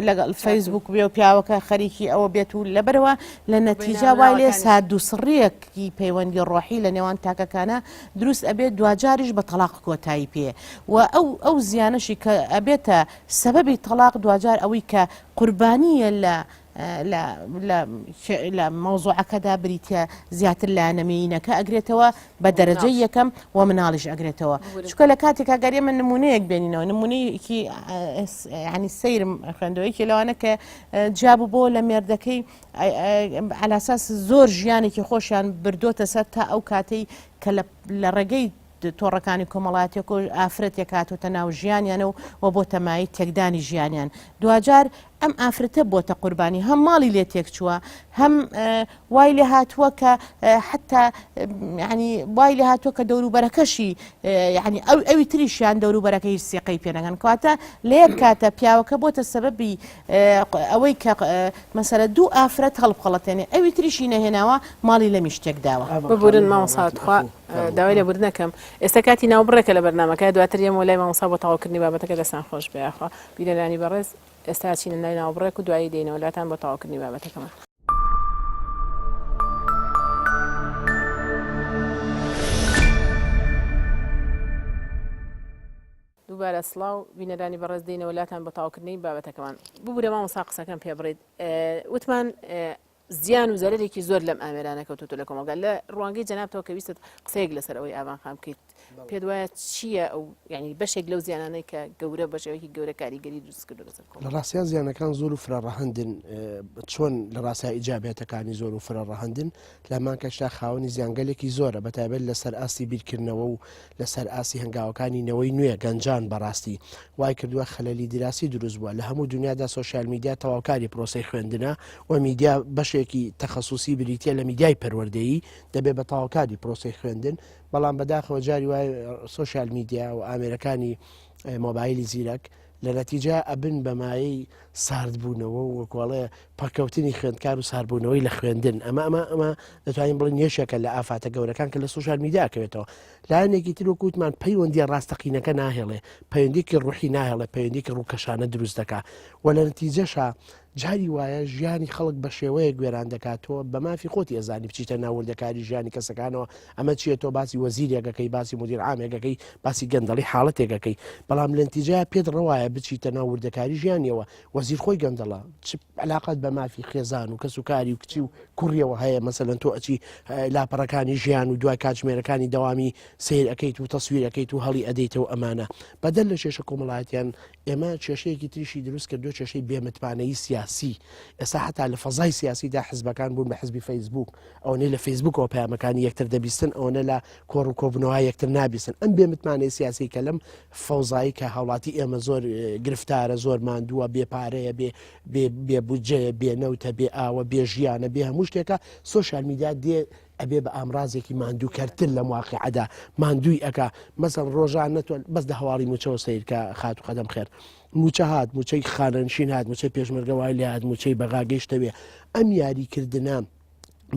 لەگەڵ فەیسبوک بێ و پیاوەکە خەریکی ئەوە بێت و لەبەرەوە لە نەتیجا وای لێ سارد و سڕیەکی پەیوەندی ڕۆحی لە نێوان تاکەکانە دروست ئەبێت دواجاریش بە تەلاق کۆتایی پێ و ئەو ئەو زیانەشی کە ئەبێتە سەبەبی تەلاق دواجار ئەوەی کە قوربانییە لە لە لە لە مەوزوعەکەدا بریتە زیاتر لایەنە مێینەکە ئەگرێتەوە بە دەرەجەی یەکەم و مناڵیش ئەگرێتەوە چونکە لە کاتێکا گەر ئێمە نمونەیەک بێنینەوە نمونەیەکی ینی سەیرم خوێندەوەیەکی لەوانە کە جیابوو بۆ لە مێردەکەی علاساس زۆر ژیانێکی خۆشیان بردۆتە سەر تا ئەو کاتەی کە لە ڕێگەی تۆڕەکانی کۆمەڵایەتیەک و ئافرەتێک هاتۆتە ناو ژیانیانە و و بۆتە مایەی تێکدانی ژیانیان دواجار ئەم ئافرەتە بۆتە قوربانی هەم ماڵی لێ تێکچووە هەم وای لێ هاتووە کە حتا ینی وای لێ هاتووە کە دەوروبەرەکەشی ینی ئەو ئەوی تریشیان دەوروبەرەکە هیچ سیقەی پێنەکەن کەواتە لە یەک کاتە پیاوەکە بۆتە سەبەبی ئەوەی کە مەسەلە دوو ئافرەت هەڵبخەڵەتێنێ ئەوی تریشی نەهێناوە ماڵی لەمیش تێکداوە. ببورن مامۆستا تخوا داوای لێبوردن ئەکەم ئێستا کاتی ناوبڕێکە لە بەرنامەکە دواتر یەمەوە لای مامۆستا بۆ تەواوکردنی بابەتەکە دەستان خۆش بێ یاخوا بینەرانی بەڕێز ئێستا ئەچینە لای ناوبڕێک و دوایی دێینەوە لاتان بۆ تەواوکردنی بابەتەکەمان. دووبارە سڵاو بینەرانی بەڕێز دێینەوە لاتان بۆ تەواوکردنی بابەتەکەمان ببورە مامۆستا قسەکەم پێ بڕیت وتمان زیان و زەرەرێکی زۆر لەم ئامێرانە کەوتوتە لە کۆمەڵگا لە ڕوانگەی جەنابتەوە کە ویستت قسەیەک لەسەر ئەوەی ئاڤان خان بکەیت پێت وایە چییە ئەو یعنی بەشێک لەو زیانانەی کە گەورە بە شێوەیەکی گەورە کاریگەری دروست کردو لەسەر کۆمەڵگا؟ لە ڕاستیا زیانەکان زۆر و فرە ڕەهەندن چۆن لە ڕاستیا ئیجابیاتەکانی زۆر و فرە ڕەهەندن لە هەمان کاتدا خاوەنی زیانگەلێکی زۆرە بەتایبەت لەسەر ئاستی بیرکردنەوە و لەسەر ئاستی هەنگاوەکانی نەوەی نوێ گەنجان بەڕاستی وای کردووە خەلەلی دیراسی دروست بووە لە هەموو دنیادا سۆشیال میدیا تەواوکاری پرۆسەی خوێندنە و میدیا بەشێکی تەخەسوسی بریتە لە میدیای پەروەردەیی دەبێت بە تەواوکاری پرۆسەی خوێندن بەڵام بەداخەوە جاری وای سۆشیال میدیا و ئامێرەکانی مۆبایلی زیرەک. لە نەتیجە ئەبن بە مایەی ساردبوونەوە و وەکوڵێ پەککەوتنی خوێندکار و ساربوونەوەی لە خوێندن ئەمە ئەمە ئەمە دەتوانین بڵێن یەکێکە لە ئافاتە گەورەکان کە لە سوشیال میدیا کەوێتەوە لایەنێکی تر وەکو وتمان پەیوەندیە ڕاستەقینەکە ناهێڵێ پەیوەندیکی ڕوحی ناهێڵێ پەیوەندیکی ڕووکەشانە دروست دەکا و لە نەتیجەشا جاری وایە ژیانی خەڵک بە شێوەیەک وێران دەکات تۆ بە مافی خۆتی ئەزانی بچیتە ناو وردەکاری ژیانی کەسەکانەوە ئەمە چییە تۆ باسی وەزیرێکەکەی باسی مدیر عامێکەکەی باسی گەندەڵی حاڵەتێکەکەی بەڵام لە نەتیجە پێت ڕەوایە بچیتە ناو وردەکاری ژیانیەوە وەزیر خۆی گەندەڵە چ علاقات بە مافی خێزان و کەس و کاری و کچی و کوڕیەوە هەیە مەسەلەن تۆ ئەچی لاپەڕەکانی ژیان و دوای کاتژمێرەکانی دەوامی سیر ئەەکەیت و تەسویر ئەەکەیت و هەڵی ئەدەیتەوە ئەمانە بەدەر لە کێشە کۆمەڵایەتیان ئێمە کێشەیەکی تریشی دروست کردو کێشەی بێمتمانەیی سیاسی ئێستا حتا لە فەزای سیاسیدا حزبەکان بوون بە حزبی فەیسبوک ئەوەنەی لە فەیسبوکەوە پەیامەکانی یەکتر دەبیستن ئەوەنە لە کۆڕ و کۆبوونەوە یەکتر نابیستن ئەم بێمتمانەی سیاسی کە لەم فەوزایی کە هاوڵاتی ئێمە زۆر گرفتارە زۆر ماندووە بێ پارەیە بێ بێ بودجەیە بێ نەوتە بێ ئاوە بێ ژیانە بێ هەموو شتێکە سۆشیال میدیا دێ ئەبێ بە ئامرازێکی ماندووکەرتر لەم واقعەدا ماندووی ئەکا مەسەن ڕۆژانە تۆ بەس لە هەواڵی موچەوە سەیرکە خاتوو قەدەم خێر موچە هات موچەی خانەنشین هات موچەی پێشمەرگە وای لێ هات موچەی بەغا گەیشتەوێ ئەم یاریکردنە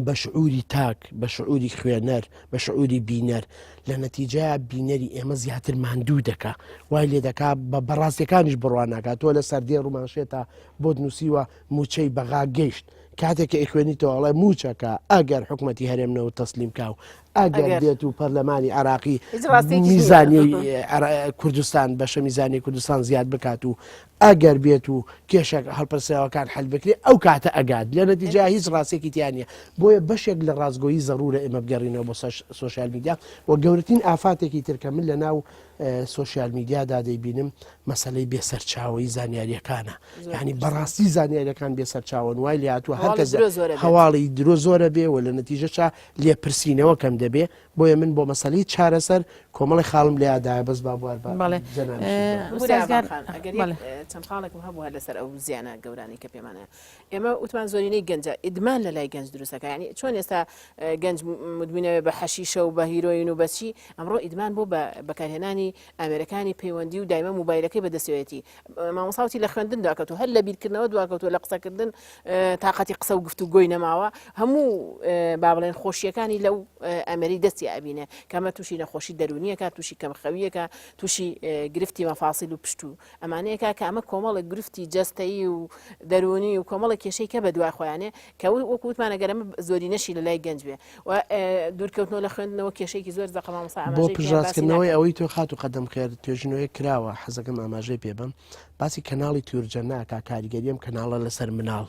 بە شعوری تاک بە شعوری خوێنەر بە شعوری بینەر لە نەتیجە بینەری ئێمە زیاتر ماندوو دەکا وای لێ دەکا بە بەڕاستەکانیش بڕوا ناکات تۆ لە سەردێ ڕوومانشێتە بۆت نووسیوە موچەی بەغا گەیشت کاتێک کە ئەیخوێنیتەوە ئەڵێ موچەکە ئەگەر حکومەتی هەرێم نەوت تەسلیم کا و ئەگەر بێت و پەرلەمانی عراقی میزانی کوردستان بەشە میزانی کوردستان زیاد بکات و ئەگەر بێت و کێشە هەڵپرسراوەکان حل بکرێ ئەو کاتە ئەگات لە نەتیجا هیچ ڕاستێکی تیانە بۆیە بەشێک لە ڕاستگۆیی زەرورە ئێمە بگەڕینەوە بۆ سۆشیال میدیا و گەورەترین ئافاتێکی تر کە من لە ناو سۆشیال میدیادا دەیبینم مەسەلەی بێ سەرچاوەی زانیاریەکانە یعنی بەڕاستی زانیاریەکان بێ سەرچاوەن وای لێهاتووە هەر کەس هەواڵی درۆ زۆرە بێ و لە نەتیجەشا لێپرسینەوە کەم دەبێ بۆیە من بۆ مەسەلەی چارەسەر کۆمەڵی خاڵم لێدایە بەس با بوار بە بەڵێ چەند خاڵێکم هەبوو لەسەر ئەو زیانە گەورانی کە پێمانە ئێمە وتمان زۆرینەی گەنجە ئیدمان لە لای گەنج دروستەکە یعنی چۆن ئێستا گەنج مدمینەوە بە حەشیشە و بە هیرۆین و بەچی ئەمڕۆ ئیدمان بۆ بە بەکارهێنانی ئامێرەکانی پەیوەندی و دایمە موبایلەکەی بەدەستەوەیەتی مامۆساوتی لە خوێندن دواکەوتو هەر لە بیرکردنەوە دواکەوتوە لە قسەکردن تااقەتی قسە و گفت و گۆی نەماوە هەموو با بڵێن خۆشیەکانی لەو ئەمری دەستی ئەبینێ کەمە تووشی نەخۆشی دەرونیەکە تووشی کەمخەویەکە تووشی گرفتی مەفاسیل و پشت و ئەمانەیەکە کە ئەمە کۆمەڵێک گرفتی جەستەیی و دەروونی و کۆمەڵێک کێشەی کە بەدوای خۆیانێ کە وەکو وتمان ئەگەر ئەمە زۆرینەشی لە لای گەنج بێ و دوورکەوتنەوە لە خوێندنەوە کێشەیەکی زۆر زەقە مامۆستا بۆ ئاماژەی پێیان باسی پشتڕاستکردنەوەی ناکەن. ئەوەی تۆ خاتوو قەدەم خێر توێژینەوەیەک کراوە حەزەکەم ئاماژەی پێ بەم باسی کەناڵی تورجەنە ئەکا کاریگەری ئەم کەناڵە لەسەر مناڵ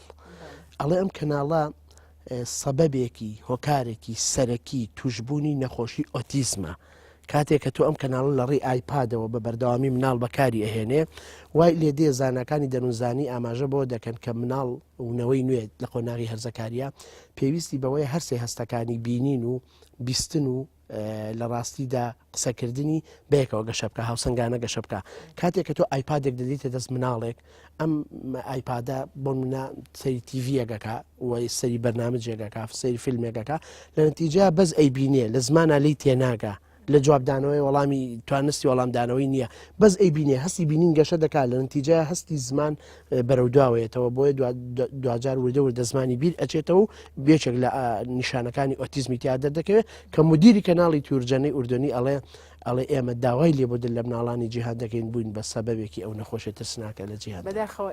ئەڵێ ئەم کەناڵە سەبەبێکی، هۆکارێکی، سەرەکی توشبوونی نەخۆشی ئۆتیزمە. کاتێک کە تۆ ئەم کەناڵە لە ڕێی ئایپادەوە بە بەردەوامی مناڵ بەکاری ئەهێنێ، وای لێ دێ زاناکانی دەروونزانی ئاماژە بەوە دەکەن کە مناڵ و نەوەی نوێ لە قۆناغی هەرزەکارییە پێویستی بەوەیە هەرسێ هەستەکانی بینین و بیستن و لە ڕاستیدا قسەکردنی بەیەکەوە گەشە بکە هاوسەنگانە گەشە بکە کاتێک کە تۆ ئایپادێک دەدەیتە دەست مناڵێک ئەم ئایپادە بۆ منە سەری تیڤیەکەکە و سەری بەرنامەجێگەکە سەری فیلمێکەکە لە نەتیجە بەس ئەیبینێ لە زمانە لی تێناگا لە جوابدانەوەی وەڵامی توانستی وەڵامدانەوەی نییە بەس ئەیبینێ هەستی بینین گەشە دەکات لە نەتیجە هەستی زمان بەرەو دواوەیەتەوە بۆیە دواجار وردە وردە زمانی بیر ئەچێتەوە و بێچێک لە نیشانەکانی ئۆتیزمی تیا دەردەکەوێت کە مدیری کەناڵی تورجەنەی ئوردۆنی ئەڵێ ئەڵێ ئێمە داوای لێبوردن لە مناڵانی جیهان دەکەین بووین بە سەبەبێکی ئەو نەخۆشی ترسناکە لە جیهان بەداخەوە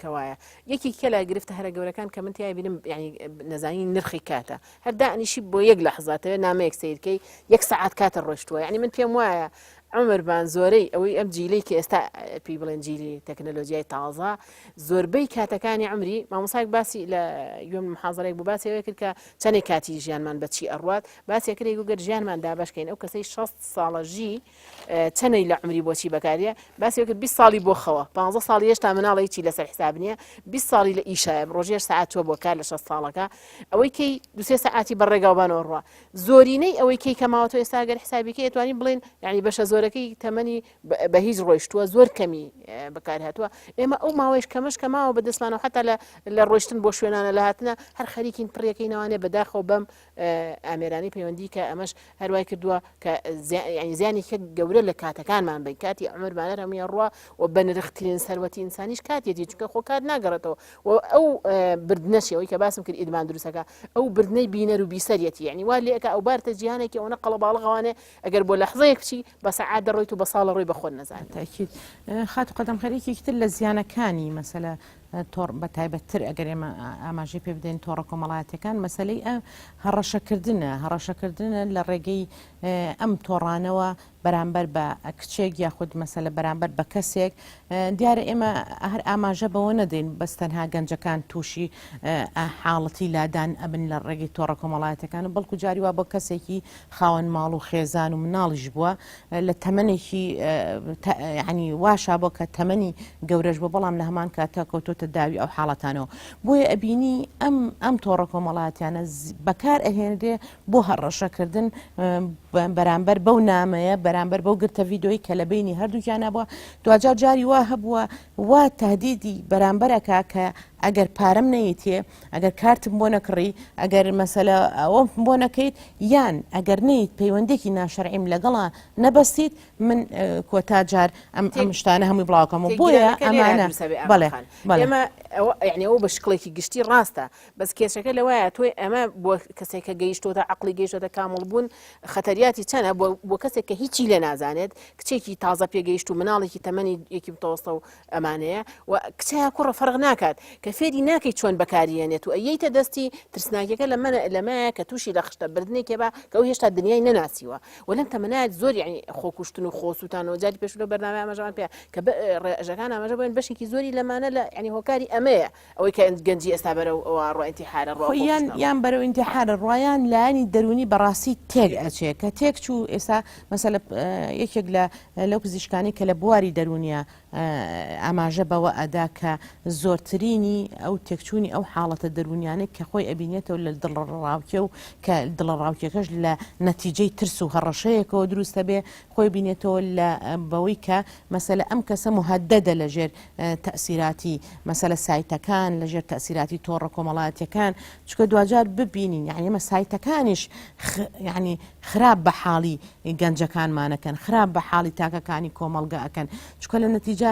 کەوایە یەکی کە لە گرفتە هەرە گەورەکان کە من تیای بینم یعنی نەزانی نرخی کاتە هەر دانیشی بۆ یەک لەحزاتەوە نامەیەک سیرکەی یەک سەعات کاتە ڕۆشتووە یعنی من پێم وایە عومرمان زۆرەی ئەوەی ئەم جیلەی کە ئێستا پێی بڵێن جیلی تەکنەلۆجیای تازە زۆربەی کاتەکانی عمری مامۆسایەک باسی لە گوێم محازرێک بوو باسی ئەوەی کرد کە چەندێک کاتی ژیانمان بەچی ئەڕوات باسی کرد گەر ژیانمان دابەشکەین ئەو کەسەی 60 ساڵە ژی چەنەی لە عمری بۆچی بەکاریە باسی کرد 20 ساڵی بۆ خەوە 15 ساڵی هێشتا مناڵە هیچی لەسەر حساب نییە 20 ساڵی لە ئیشایە ڕۆژێش سەعات چوە بۆ کار لە 60 ساڵەکە ئەوەی کەی دوسێ سەعاتی بە ڕێگاوبانەوە ڕوا زۆرینەی ئەوەی کەی کە ماوەتەوە ئێستا گەر حسابی کەی ئەتوانین بڵێین یعنی بەشە زۆرەکەی. زۆرەکەی تەمەنی بە هیچ ڕۆیشتووە زۆر کەمی بەکارهاتووە ئێمە ئەو ماوەیش کەمەش کە ماوە بەدەستمانەوە حتا لە لە ڕۆیشتن بۆ شوێنانە لە هاتنە هەر خەریکین پڕیەکەی نەوانێ بەداخەوە بەم ئامێرانی پەیوەندی کە ئەمەش هەروای کردووە کە ینی زیانێکی گەورە لە کاتەکانمان بین کاتی عمرمان هەر هەموویان ڕوە و بەنرخترین سەروەتی ئینسانیش کاتێتی چونکە خۆ کات ناگەڕێتەوە و ئەو بردنەشی ئەوەی کە باسم کرد ئیدمان دروستەکە ئەو بردنەی بینەر و بیسەریەتی یعنی وا لێکە ئەو بارتە جیهانێکی ئەوەنە قەڵەباڵغەوانێ ئەگەر بۆ لەحزەیەک بچی بە سەعات دەڕۆیت و بە ساڵە ڕۆی بە خۆت نەزانی. تاکید خاتوو قەدەم خێر یەکێکی تر لە زیانەکانی مەسەلە تۆڕ بە تایبەتتر ئەگەر ئێمە ئاماژەی پێ بدەین تۆڕە کۆمەڵایەتەکان مەسەلەی هەڕەشەکردنە هەڕەشەکردنە لە ڕێگەی ئەم تۆڕانەوە بەرامبەر بە کچێک یاخود مەسەلە بەرامبەر بە کەسێک دیارە ئێمە هەر ئاماژە بەوە نەدەین بەس تەنها گەنجەکان تووشی حاڵەتی لادان ئەبن لە ڕێگەی تۆڕە کۆمەڵایەتەکان و بەڵکو جاری وا بۆ کەسێکی خاوەن ماڵ و خێزان و مناڵیش بووە لە تەمەنێکی ینی واشا بۆ کە تەمەنی گەورەش بۆ بەڵام لە هەمان کاتە کەوتۆتە داوی ئەو حاڵەتانەوە بۆیە ئەبینی ئەم ئەم تۆڕە کۆمەڵاتیانە بەکار ئەهێنرێ بۆ هەڕەشەکردن بەرامبەر بەو نامەیە بەرامبەر بەو گرتە ڤیدۆی کە لە بینی هەردووکیانە بووە دواجار جاری وا هەبووە وا تهدیدی بەرامبەرەکە کە ئەگەر پارەم نەیتێ ئەگەر کارتم بۆ نەکڕی ئەگەر مەسەلە ئەوەم بۆ نەکەیت یان ئەگەر نیت پەیوەندێکی ناشەرعیم لەگەڵا نەبەستیت من کۆتا جار ئەم ئەم شتانە هەمووی بڵاوکەم و بۆیە ئەمانە بەڵێ ئێمە یعنی ئەو بە شکڵێکی گشتی ڕاستە بەس کێشەکە لەوایە تۆی ئەمە بۆ کەسێک کە گەیشتۆتە عقلی گەیشتۆتە کامڵ بوون خەتەریاتی چەنە بۆ کەسێک کە هیچی لێ نازانێت کچێکی تازە پێگەیشت و مناڵێکی تەمەنی یەکی متەوەستە و ئەمانەیە و کچە یا کوڕە فەرق ناکات کە فێری ناکەی چۆن بەکاریێنێت و ئەیەیتە دەستی ترسناکیەکە لە منە لەمایە کە تووشی لە خشتە بردنێکێ بە کە ئەو هێشتا دنیای نەناسیوە و لەم تەمەنایەت زۆر یعنی خۆکوشتن و خۆسووتانەوە جاری پێشوو لەو بەرنامەیە ئاماژەمان پێ کە ڕێژەکان ئاماژە بۆین بەشێکی زۆری لەمانە لە یعنی هۆکاری ئەمەیە ئەوەی کە گەنجی ئێستا بەرەو ئەوە ڕۆ ئینتیحارە ڕۆ یان یان بەرەو ئینتیحارە ڕۆیان لایەنی دەروونی بەڕاستی تێک ئەچێ کە تێک چوو ئێستا مەسەلە یەکێک لە لەو پزیشکانی کە لە بواری دەروونیە ئاماژە بەوە ئەدا کە زۆرترینی ئەو تێکچوونی ئەو حاڵەتە دەروونیانەی کە خۆی ئەبینێتەوە لە دڵەڕاوکێ و کە دڵەڕاوکێکەش لە نەتیجەی ترس و هەڕەشەیەکەوە دروستە بێ خۆی بینێتەوە لە بەوەی کە مەسەلە ئەم کەسە مهددە لە ژێر تەسیراتی مەسەلە سایتەکان لە ژێر تەسیراتی تۆڕە کۆمەڵایەتیەکان چکە دواجار ببینین یعنی ئەمە سایتەکانیش یعنی خراپ بە حاڵی گەنجەکانمان ئەکەن خراپ بە حاڵی تاکەکانی کۆمەڵگە ئەکەن چکە لە نەتیجە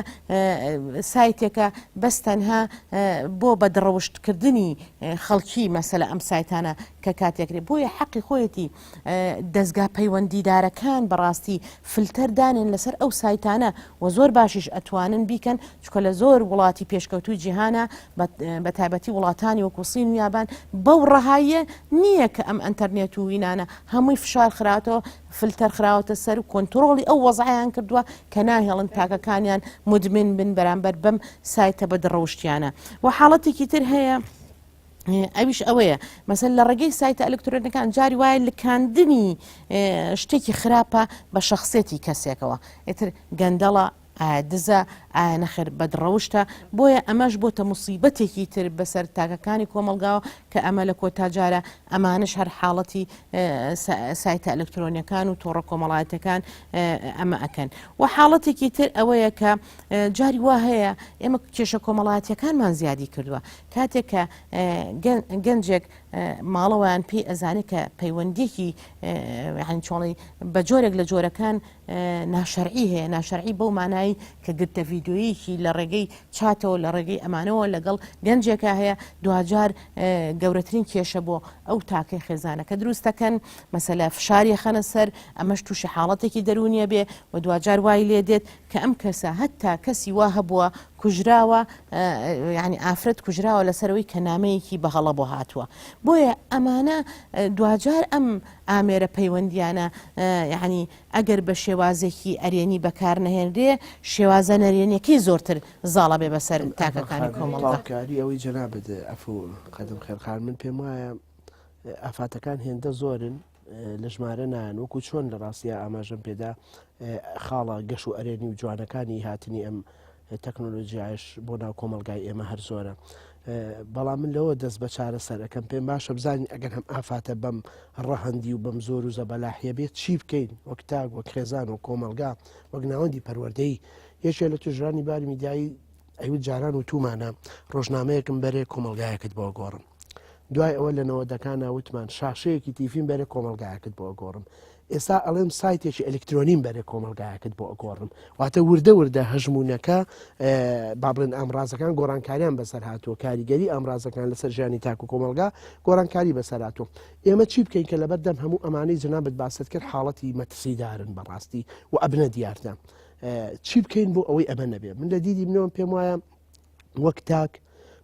سایتێکە بەس تەنها بۆ بەدڕەوشتکردنی خەڵکی مەسەلە ئەم سایتانە کە کاتێکرێ بۆیە حەقی خۆیەتی دەزگا پەیوەندیدارەکان بەڕاستی فلتەر دانێن لەسەر ئەو سایتانە و زۆر باشیش ئەتوانن بیکەن چکە لە زۆر وڵاتی پێشکەوتوی جیهانە بە تایبەتی وڵاتانی وەکو سین و یابان بەو ڕەهاییە نییە کە ئەم ئەتەرنێت و وینانە هەمووی فشار خراوەتەوە فلتەر خراوەتە سەر و کۆنتترۆڵی ئەو وەزعیان کردووە کە ناهێڵن تاکەکانیان مدمن بن بەرامبەر بەم سایتە بەدڕەوشتیانە و حاڵەتێکی تر هەیە ئەویش ئەوەیە مەسەل لە ڕێگەی سایتە ئەلکترۆنەکان جاری وایە لکاندنی شتێکی خراپە بە شخصێتی کەسێکەوە ئیتر گەندەڵە ئایا دزە ئایا نەخێر بەدڕەوشتە بۆیە ئەمەش بۆتە موسیبەتێکی تر بەسەر تاکەکانی کۆمەڵگاوە کە ئەمە لە کۆتا جارە ئەمانش هەر حاڵەتی سایتە ئەلکترۆنیەکان و تۆڕە کۆمەڵایەتەکان ئەمە ئەکەن و حاڵەتێکی تر ئەوەیە کە جاری وا هەیە ئێمە کێشە کۆمەڵایەتیەکانمان زیادی کردووە کاتێک کە گەنجێک ماڵەوەیان پێی ئەزانێت کە پەیوەندیەکی چۆڵی بە جۆرێک لە جۆرەکان ناشەرعی هەیە، ناشەرعی بەو مانای کە گرتە ڤیدیۆییکی لە ڕێگەی چاتەوە لە ڕێگەی ئەمانەوە لەگەڵ گەنجێکا هەیە، دواجار گەورەترین کێشە بۆ ئەو تاکەی خێزانەکە دروست دەکەن، مەسەلە فشاری ئەخەنە سەر، ئەمەش تووشی حاڵەتێکی دەروونیە بێ و دواجار وای لێ دێت کە ئەم کەسە هەتا کەسی وا هەبووە کوژراوە یعنی ئافرەت کوژراوە لەسەرەوەی کە نامەیەکی بە هەڵە بۆ هاتووە بۆیە ئەمانە دواجار ئەم ئامێرە پەیوەندیانە یانی ئەگەر بە شێوازێکی ئەرێنی بەکار نەهێنرێ شێوازە نەرێنیەکەی زۆرتر زاڵە بێ بەسەر تاکەکانی کۆمەڵگا. تەواوکاری ئەوەی جەنابت عەفو قەدم خێرخان من پێم وایە ئافاتەکان هێندە زۆرن لە ژمارە نایەن وەکو چۆن لە ڕاستیا ئاماژەم پێدا خاڵە گەش و ئەرێنی و جوانەکانی هاتنی ئەم تەکنۆلۆژیایش بۆ ناو کۆمەلگای ئێمە هەر زۆرە. بەڵام من لەوە دەست بە چارەسەر ئەکەم پێم باشە بزانین ئەگەر هەم ئافاتە بەم ڕەهەندی و بەم زۆر و زەبەلاحیە بێت چی بکەین وەک تاک وەک خێزان و کۆمەڵگا وەک ناوەندی پەروەردەی یەکێ لە توژرانی باری میدیایی ئەیوت جاران وتومانە ڕۆژنامەیەکم بەرێ کۆمەڵگایەکت بۆ گۆڕم دوای ئەوە لە نەوەدەکانە وتمان شاشەیەکی تیفیم بەرێ کۆمەڵگایەکت بۆ گۆڕم ئێستا ئەڵێم سایتێکی ئەلکترۆنیم بەرێ کۆمەڵگایەکت بۆ ئەگۆڕم واتە وردە وردە هەژمونەکە با بڵێن ئامرازەکان گۆڕانکاریان بەسەر هاتووە کاریگەری ئامرازەکان لەسەر ژیانی تاک و کۆمەڵگا گۆڕانکاری بەسەر هاتووە ئێمە چی بکەین کە لەبەر دەم هەموو ئەمانەی جەنابت باست کرد حاڵەتی مەترسیدارن بەڕاستی و ئەبنە دیاردە چی بکەین بۆ ئەوەی ئەمە نەبێ من لە دیدی منەوە پێم وایە وەک تاک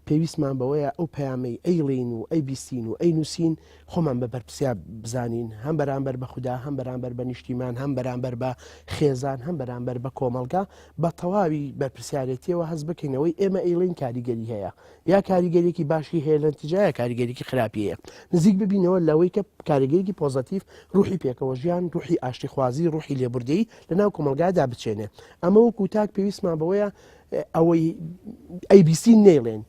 پێویستمان بەوەیە ئەو پەیامەی ئەیڵێین و ئەیبیستین و ئەینووسین خۆمان بە بەرپرسیار بزانین هەم بەرامبەر بە خودا هەم بەرامبەر بە نیشتیمان هەم بەرامبەر بە خێزان هەم بەرامبەر بە کۆمەڵگا بە تەواوی بەرپرسیارێتیەوە هەست بکەینەوەی ئێمە ئەیڵێین کاریگەری هەیە یا کاریگەریەکی باشی هەیە لە نتیجە یا کاریگەریکی خراپی هەیە نزیک ببینەوە لەوەی کە کاریگەریکی پۆزەتیڤ ڕوحی پێکەوە ژیان ڕوحی ئاشتیخوازی ڕوحی لێبوردەیی لەناو کۆمەڵگادا بچێنێ ئەمە وەکو تاک پێویستمان بەوەیە ئەوەی ئەیبیسین نەیڵێن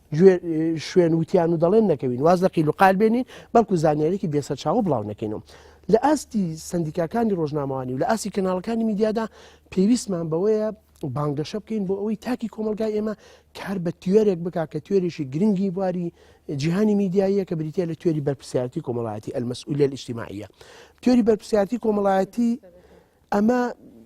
شوێن وتیان و دەڵێن نەکەوین واز لە قیل و قال بێنین بەڵکو زانیاریکی بێسەرچاوە بڵاو نەکەینەوە لە ئاستی سندیکاکانی ڕۆژنامەوانی و لە ئاستی کەناڵەکانی میدیادا پێویستمان بەوەیە بانگەشە بکەین بۆ ئەوەی تاکی کۆمەلگای ئێمە کار بە تیۆرێک بک کە تیۆرێکی گرنگی بواری جیهانی میدیاییە کە بریتە لە تیۆری بەرپرسیارەتی کۆمەڵایەتی المسؤولية الاجتماعية تیۆری بەرپرسیارەتی کۆمەڵایەتی ئەمە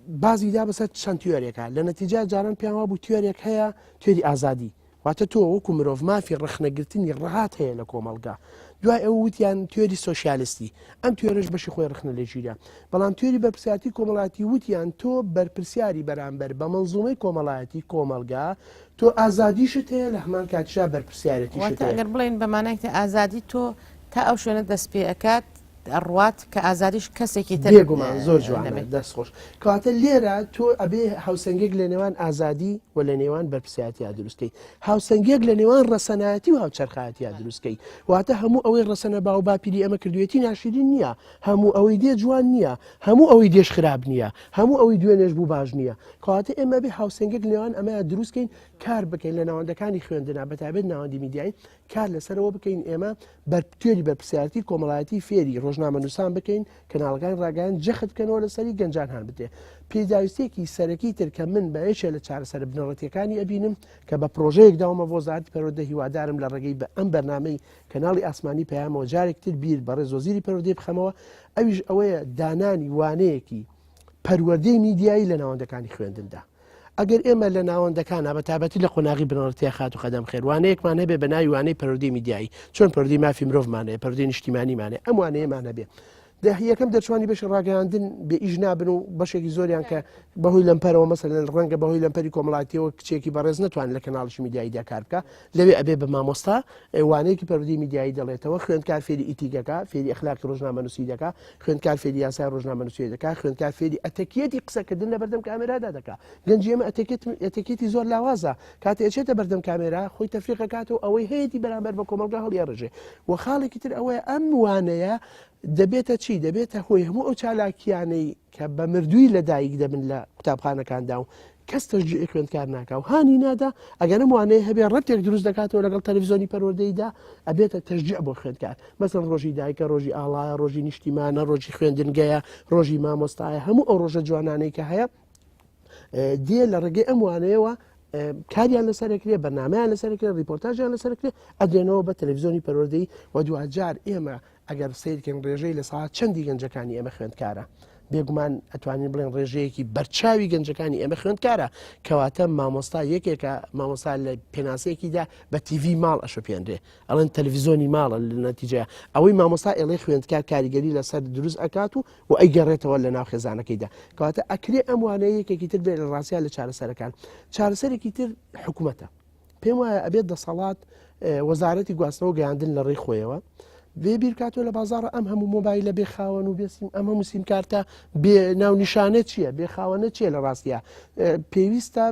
بازی دا بەسەر چەند تیۆرێکە لە نەتیجا جاران پێیان وابوو تیۆرێک هەیە تیۆری ئازادی واتە تۆ وەکو مرۆڤ مافی ڕەخنەگرتنی ڕەهات هەیە لە کۆمەڵگا دوای ئەو وتیان تیۆری سۆسیالیستی ئەم تیۆرەش بەشی خۆی ڕخنە لێگیرا بەڵام تیۆری بەرپرسیارەتی کۆمەڵایەتی وتیان تۆ بەرپرسیاری بەرامبەر بە مەنزومەی کۆمەڵایەتی کۆمەڵگا تۆ ئازادیشت هەیە لە هەمان کاتیشا بەرپرسیارەتیشت واتە هەیە. ئەگەر بڵێین بە مانای تر ئازادی تۆ تا ئەو شوێنە دەست پێ ئەکات ئەڕوات کە ئازادیش کەسێکی تر بێگومان زۆر جوانە نەبێت. دەست خۆش کەواتە لێرە تۆ ئەبێ هاوسەنگێک لە نێوان ئازادی و لە نێوان بەرپرسیارەتیا دروستکەی هاوسەنگێک لە نێوان ڕەسەنایەتی و هاوچەرخایەتیا دروستکەی واتە هەموو ئەوەی ڕەسەنە باو باپیری ئەمە کردوێتی ناشرین نییە هەموو ئەوەی دێ جوان نییە هەموو ئەوەی دێش خراپ نییە هەموو ئەوەی دوێنێش بوو باش نییە کەواتە ئێمە بێ هاوسەنگێک لە نێوان ئەمەیا دروستکەین کار بکەین لە ناوەندەکانی خوێندنا بەتایبەت ناوەندی میدیایی کار لەسەرەوە بکەین ئێمە بەرپتێری بەرپرسیارەتی کۆمەڵایەتی فێری ڕۆژنامەنووسان بکەین کەناڵەکانی ڕاگەیان جەخت بکەنەوە لەسەری گەنجان هان بدرێ پێداویستیەکی سەرەکی تر کە من بە یەکێ لە چارەسەرە بنەڕەتیەکانی ئەبینم کە بە پرۆژەیەک داومە بۆ وەزارەتی پەروەردە هیوادارم لە ڕێگەی بە ئەم بەرنامەی کەناڵی ئاسمانی پەیامەوە جارێک تر بیر بەڕێز وەزیری پەروەردەی بخەمەوە ئەویش ئەوەیە دانانی وانەیەکی پەروەردەی میدیایی لە ناوەندەکانی خوێندندا. ئەگەر ئێمە لە ناوەندەکانا بە تایبەتی لە قۆناغی بنەڕەتییا خاتوو قەدەم خێر وانەیەکمان هەبێ بە ناوی وانەی پەروەردەی میدیایی چۆن پەروەردەی مافی مرۆڤمان هەیە پەروەردەی نیشتیمانیمان هەیە ئەم وانەیەمان هەبێ دە یەکەم دەرچوانی بەشی ڕاگەیاندن بێ ئیش نابن و بەشێکی زۆریان کە بەهۆی لەمپەرەوە مەسەلەن ڕەنگە بەهۆی لەمپەری کۆمەڵاتیەوە کچێکی بەڕێز نتوان لە کەناڵی میدیاییدا کار بکە لەوێ ئەبێ بە مامۆستا وانەیەکی پەروەردەی میدیایی دەڵێتەوە خوێندکار فێری ئیتیکەکە فێری ئەخلاقی ڕۆژنامەنووسی دەکا خوێندکار فێری یاسای ڕۆژنامەنووسی دەکا خوێندکار فێری ئەتەکیەتی قسەکردن لە بەردەم کامێرادا دەکا گەنجی ئێمە ئەتەکێت ئەتەکێتی زۆر لاوازە کاتێ ئەچێتە بەردەم کامێرا خۆی تەفریق ئەکاتەوە ئەوەی هەیەتی بەرامبەر بە کۆمەڵگا هەڵیەڕژێ و خاڵێکی تر ئەوەیە ئەم وانەیە دەبێتە چی دەبێتە هۆی هەموو ئەو چالاکیانەی کە بە مردووی لەدایک دەبن لە قوتابخانەکاندا و کەس تەشجیعی خوێندکار ناکا و هانی نادا، ئەگەر ئەم وانەیە هەبێ ڕەبتێک دروست دەکاتەوە لەگەڵ تەلەفزیۆنی پەروەردەییدا ئەبێتە تەشجیع بۆ خوێندکار مەسەڵەن ڕۆژی دایکە ڕۆژی ئاڵایە ڕۆژی نیشتیمانە ڕۆژی خوێندنگەیە ڕۆژی مامۆستایە هەموو ئەو ڕۆژە جوانانەی کە هەیە دێ لە ڕێگەی ئەم وانەیەوە کاریان لەسەرکرێ بەرنمەیان لەسەرکرێ ڕیپۆرتاژیان لەسەرکرێ ئەدرێنەوە بە تەلەڤزیۆنی پەروەردەیی و دواجار ئێمە ئەگەر سەیرکەین ڕێژەی لە سەعات چەندی گەنجەکانی ئێمە خوێندکارە بێگومان ئەتوانین بڵێن ڕێژەیەکی بەرچاوی گەنجەکانی ئێمە خوێندکارە کەواتە مامۆستا یەکێکە مامۆستا لە پێناسەیەکیدا بە تیڤی ماڵ ئەشۆپێنرێ ئەڵێن تەلەڤیزۆنی ماڵە لە نەتیجەیە ئەوەی مامۆستا ئێڵێ خوێندکار کاریگەری لەسەر دروست ئەکات و و ئەیگەڕێتەوە لە ناو خێزانەکەیدا کەواتە ئەکرێ ئەم وانەیە یەکێکی تر بێت لە ڕاستیا لە چارەسەرەکان چارەسەرێکی تر حکوومەتە پێم وایە ئەبێت دەسەڵات وەزارەتی گواستنەوە گەیاندن لە ڕێی خۆیەوە. بێ بیرکاتەوە لە بازاڕە ئەم هەموو مۆبایلە بێ خاوەن و بێسیم ئەم هەموو سیمکارتە بێ ناونیشانە چییە بێ خاوەنە چییە لە ڕاستە پێویستە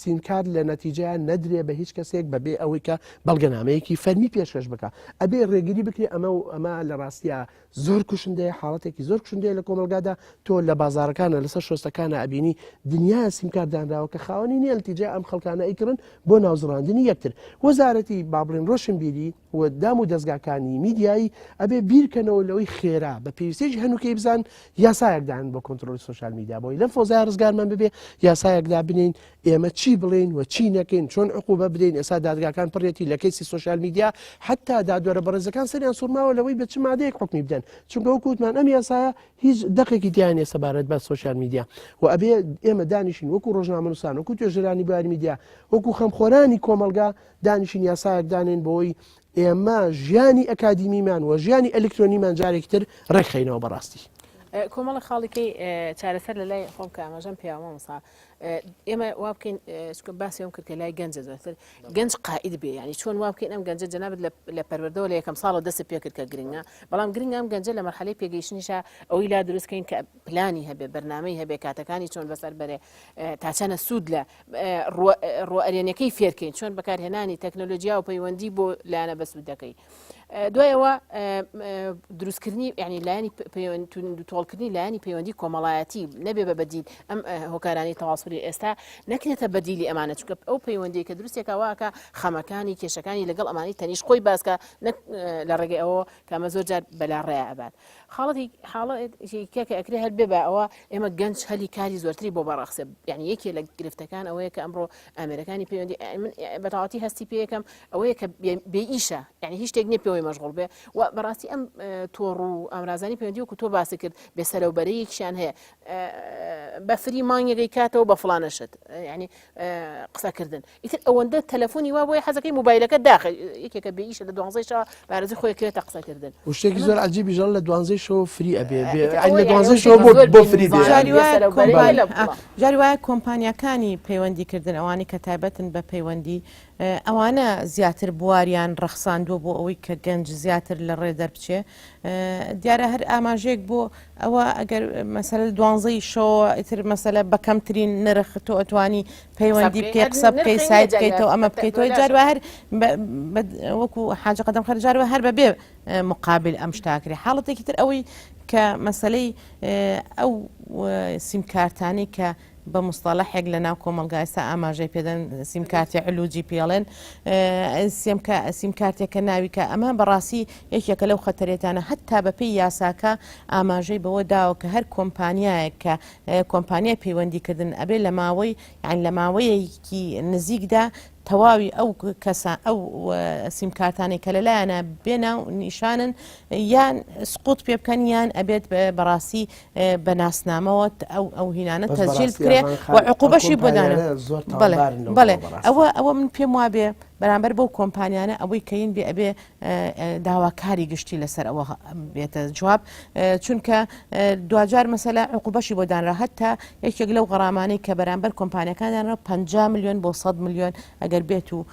سیمکارت لە نەتیجەیە نەدرێ بە هیچ کەسێک بەبێ ئەوەی کە بەڵگەنامەیەکی فەرمی پێشکەش بکە ئەبێ ڕێگری بکرێ ئەمە و ئەمە لە ڕاستە زۆر کوشندەیە حاڵەتێکی زۆر کوشندەیە لە کۆمەلگادا تۆ لە بازارەکانە لەسەر شۆستەکانە ئەبینی دنیا سیمکارت دانراوە کە خاوەنی نییە نەتیجە ئەم خەڵکانە ئەیکڕن بۆ ناوزڕاندنی یەکتر وەزارەتی با بڵێن ڕۆشنبیری و دام و دەزگاکانی میدیایی ئەبێ بیرکەنەوە لەوەی خێرا بە پێویستێکی هەنووکەی بزان یاسایەک دان بۆ کۆنترۆلی سۆشیال میدیا بۆی لەم فۆزای ڕزگارمان ببێ یاسایەک دابنین ئێمە چی بڵێین و چی نەکەین چۆن عقوبە بدەین ئێستا دادگاکان پڕێتی لە کەیسی سۆشیال میدیا حتا دادوەرە بەڕێزەکان سەریان سوڕماوە لەوەی بە چ مادەیەک حکمی بدەن چونکە وەکو وتمان ئەم یاسایە هیچ دەقێکی تیا نیە سەبارەت بە سۆشیال میدیا و ئەبێ ئێمە دانیشین وەکو ڕۆژنامەنووسان وەکو توێژەرانی بواری میدیا وەکو خەمخۆرانی کۆمەڵگا دانیشین یاسایەک دانێن بۆی ئێمە ژیانی ئەکادیمیمان و ژیانی ئەلکترۆنیمان جارێکی تر ڕێکخەینەوە بەڕاستی. کۆمەڵە خاڵیکەی چارەسەر لە لای خۆم کە ئاماژەم پێیا مامۆستا ئێمە وا بکەین باسی ئەم کرد کە لای گەنجە زۆرتر گەنج قائید بێ ینی چۆن وا بکەین ئەم گەنجە جەنابت لە پەروەردەوە لە یەکەم ساڵەوە دەست پێ کرد کە گرنگە بەڵام گرنگە ئەم گەنجە لە مەرحەلەی پێگەیشتنیشا ئەوەی لا دروستکەین کە پلانی هەبێ بەرنامەی هەبێ کاتەکانی چۆن بەسەر بەرێ تا چەنە سوود لە ڕووە ئەرێنەکەی فێرکەین چۆن بەکارهێنانی تەکنەلۆجیا و پەیوەندی بۆ لایەنە بەسوودەکەی. دوای ئەوە دروستکردنی ینی لایەنی تۆڵکردنی لایەنی پەیوەندی کۆمەڵایەتی نەبێ بە بەدیل ئەم هۆکارانی تەواصلی ئێستا نەکرێتە بەدیلی ئەمانە چونکە ئەو پەیوەندی کە دروستێکە واکە خەمەکانی کێشەکانی لەگەڵ ئەمانی تەنیش خۆی باسکە نەک لە ڕێگەی ئەوە کامە زۆر جار بەلا ڕێ ئەبات حاڵەتی حاڵەتێکە کە ئەکرێ هەر بێ بە ئەوە ئێمە گەنج هەلی کاری زۆرتری بۆ بەڕەخسێ یعنی یەکێ لە گرفتەکان ئەوەیە کە ئەمڕۆ ئامێرەکانی پەیوەندی من بەتەواوەتی هەستی پێیەکەم ئەوەیە کە بێ ئیشە یعنی هیچ شتێک نییە پێوەی مەشغوڵ بێ و بەڕاستی ئەم تۆڕ و ئامرازانی پەیوەندی وەکو تۆ باسی کرد بێ سەرەوبەرەیەکیان هەیە بە فری مانگێکی کاتەوە بە فڵانە شت یعنی قسەکردن ئیتر ئەوەندە تەلەفۆنی وا بۆیە حەزەکەی مۆبایلەکە داخە یەکێکە بێ ئیشە لە دوانزەی شەوە بارزی خۆی کرێتە قسەکردن و شتێکی زۆر عجیبی ژەڵ لە دوانزەی شەوە فری ئەبێ لە دوانزەی شەوە بۆ بۆ فری بێ جاری وایە کۆمپانیاکانی پەیوەندیکردن ئەوانەی کە تایبەتن بە پەیوەندی ئەوانە زیاتر بواریان ڕەخساندووە بۆ ئەوەی کە گەنج زیاتر لە ڕێ دەربچێ دیارە هەر ئاماژەیەک بۆ ئەوە ئەگەر مەسەلە دوانزەی شەوە ئیتر مەسەلە بە کەمترین نرخ تۆ ئەتوانی پەیوەندی بکەی قسە بکەی سایت بکەیتەوە ئەمە بکەیتەوە جار وایە هەر وەکو حاجە قەدەم خەر جار وایە هەر بەبێ مقابل ئەم شتاکرێ حاڵەتێکی تر ئەوەی کە مەسەلەی ئەو سیمکارتانەی کە بە مستەڵەحێک لە ناو کۆمەڵگا ئێستا ئاماژەی پێدەن سیمکارتی علوجی پێڵێن سیمکارتێکە ناوی کە ئەمە بەڕاستی یەکێکە لەو خەتەرێتانە هەتا بەپێی یاساکە ئاماژەی بەوە داوە کە هەر کۆمپانیایەک کە کۆمپانیای پەیوەندیکردن ئەبێ لە ماوەی یان لە ماوەیەکی نزیکدا تەواوی ئەو کەسە ئەو سیمکارتانەی کە لەلایەنە بێ ناو نیشانن یان سقوط پێ بکەن یان ئەبێت بەڕاستی بە ناسنامەوە ئەو ئەو هینانە تەسجیل بکرێ و عقوبەشی بۆ دانە بەڵێ بەڵێ ئەوە ئەوە من پێم وابێ بەرامبەر بەو کۆمپانیانە ئەوەی کەین بێ ئەبێ داواکاری گشتی لەسەر ئەوە بێتە جواب چونکە دواجار مەسەلە عقوبەشی بۆ دانرا هەتا یەکێک لەو غەرامانەی کە بەرامبەر کۆمپانیەکان دانرا 50 میلیۆن بۆ 100 میلیۆن ئەگەر بێت و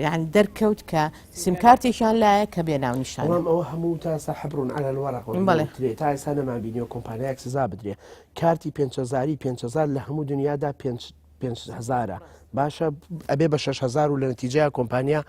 یعنی دەرکەوت کە سیمکارتێکیان لایە کە بێ ناونیشان بەڵام ئەوە هەموو تا ئێستا حبر على الورق بەڵێ. تا ئێستا نەمانبینیوە کۆمپانیایەک سزا بدرێ کارتی 5000 5000 لە هەموو دنیادا 5 پێنج هەزارە باشە ئەبێ بە 6هزار و لە نەتیجەیە کۆمپانیا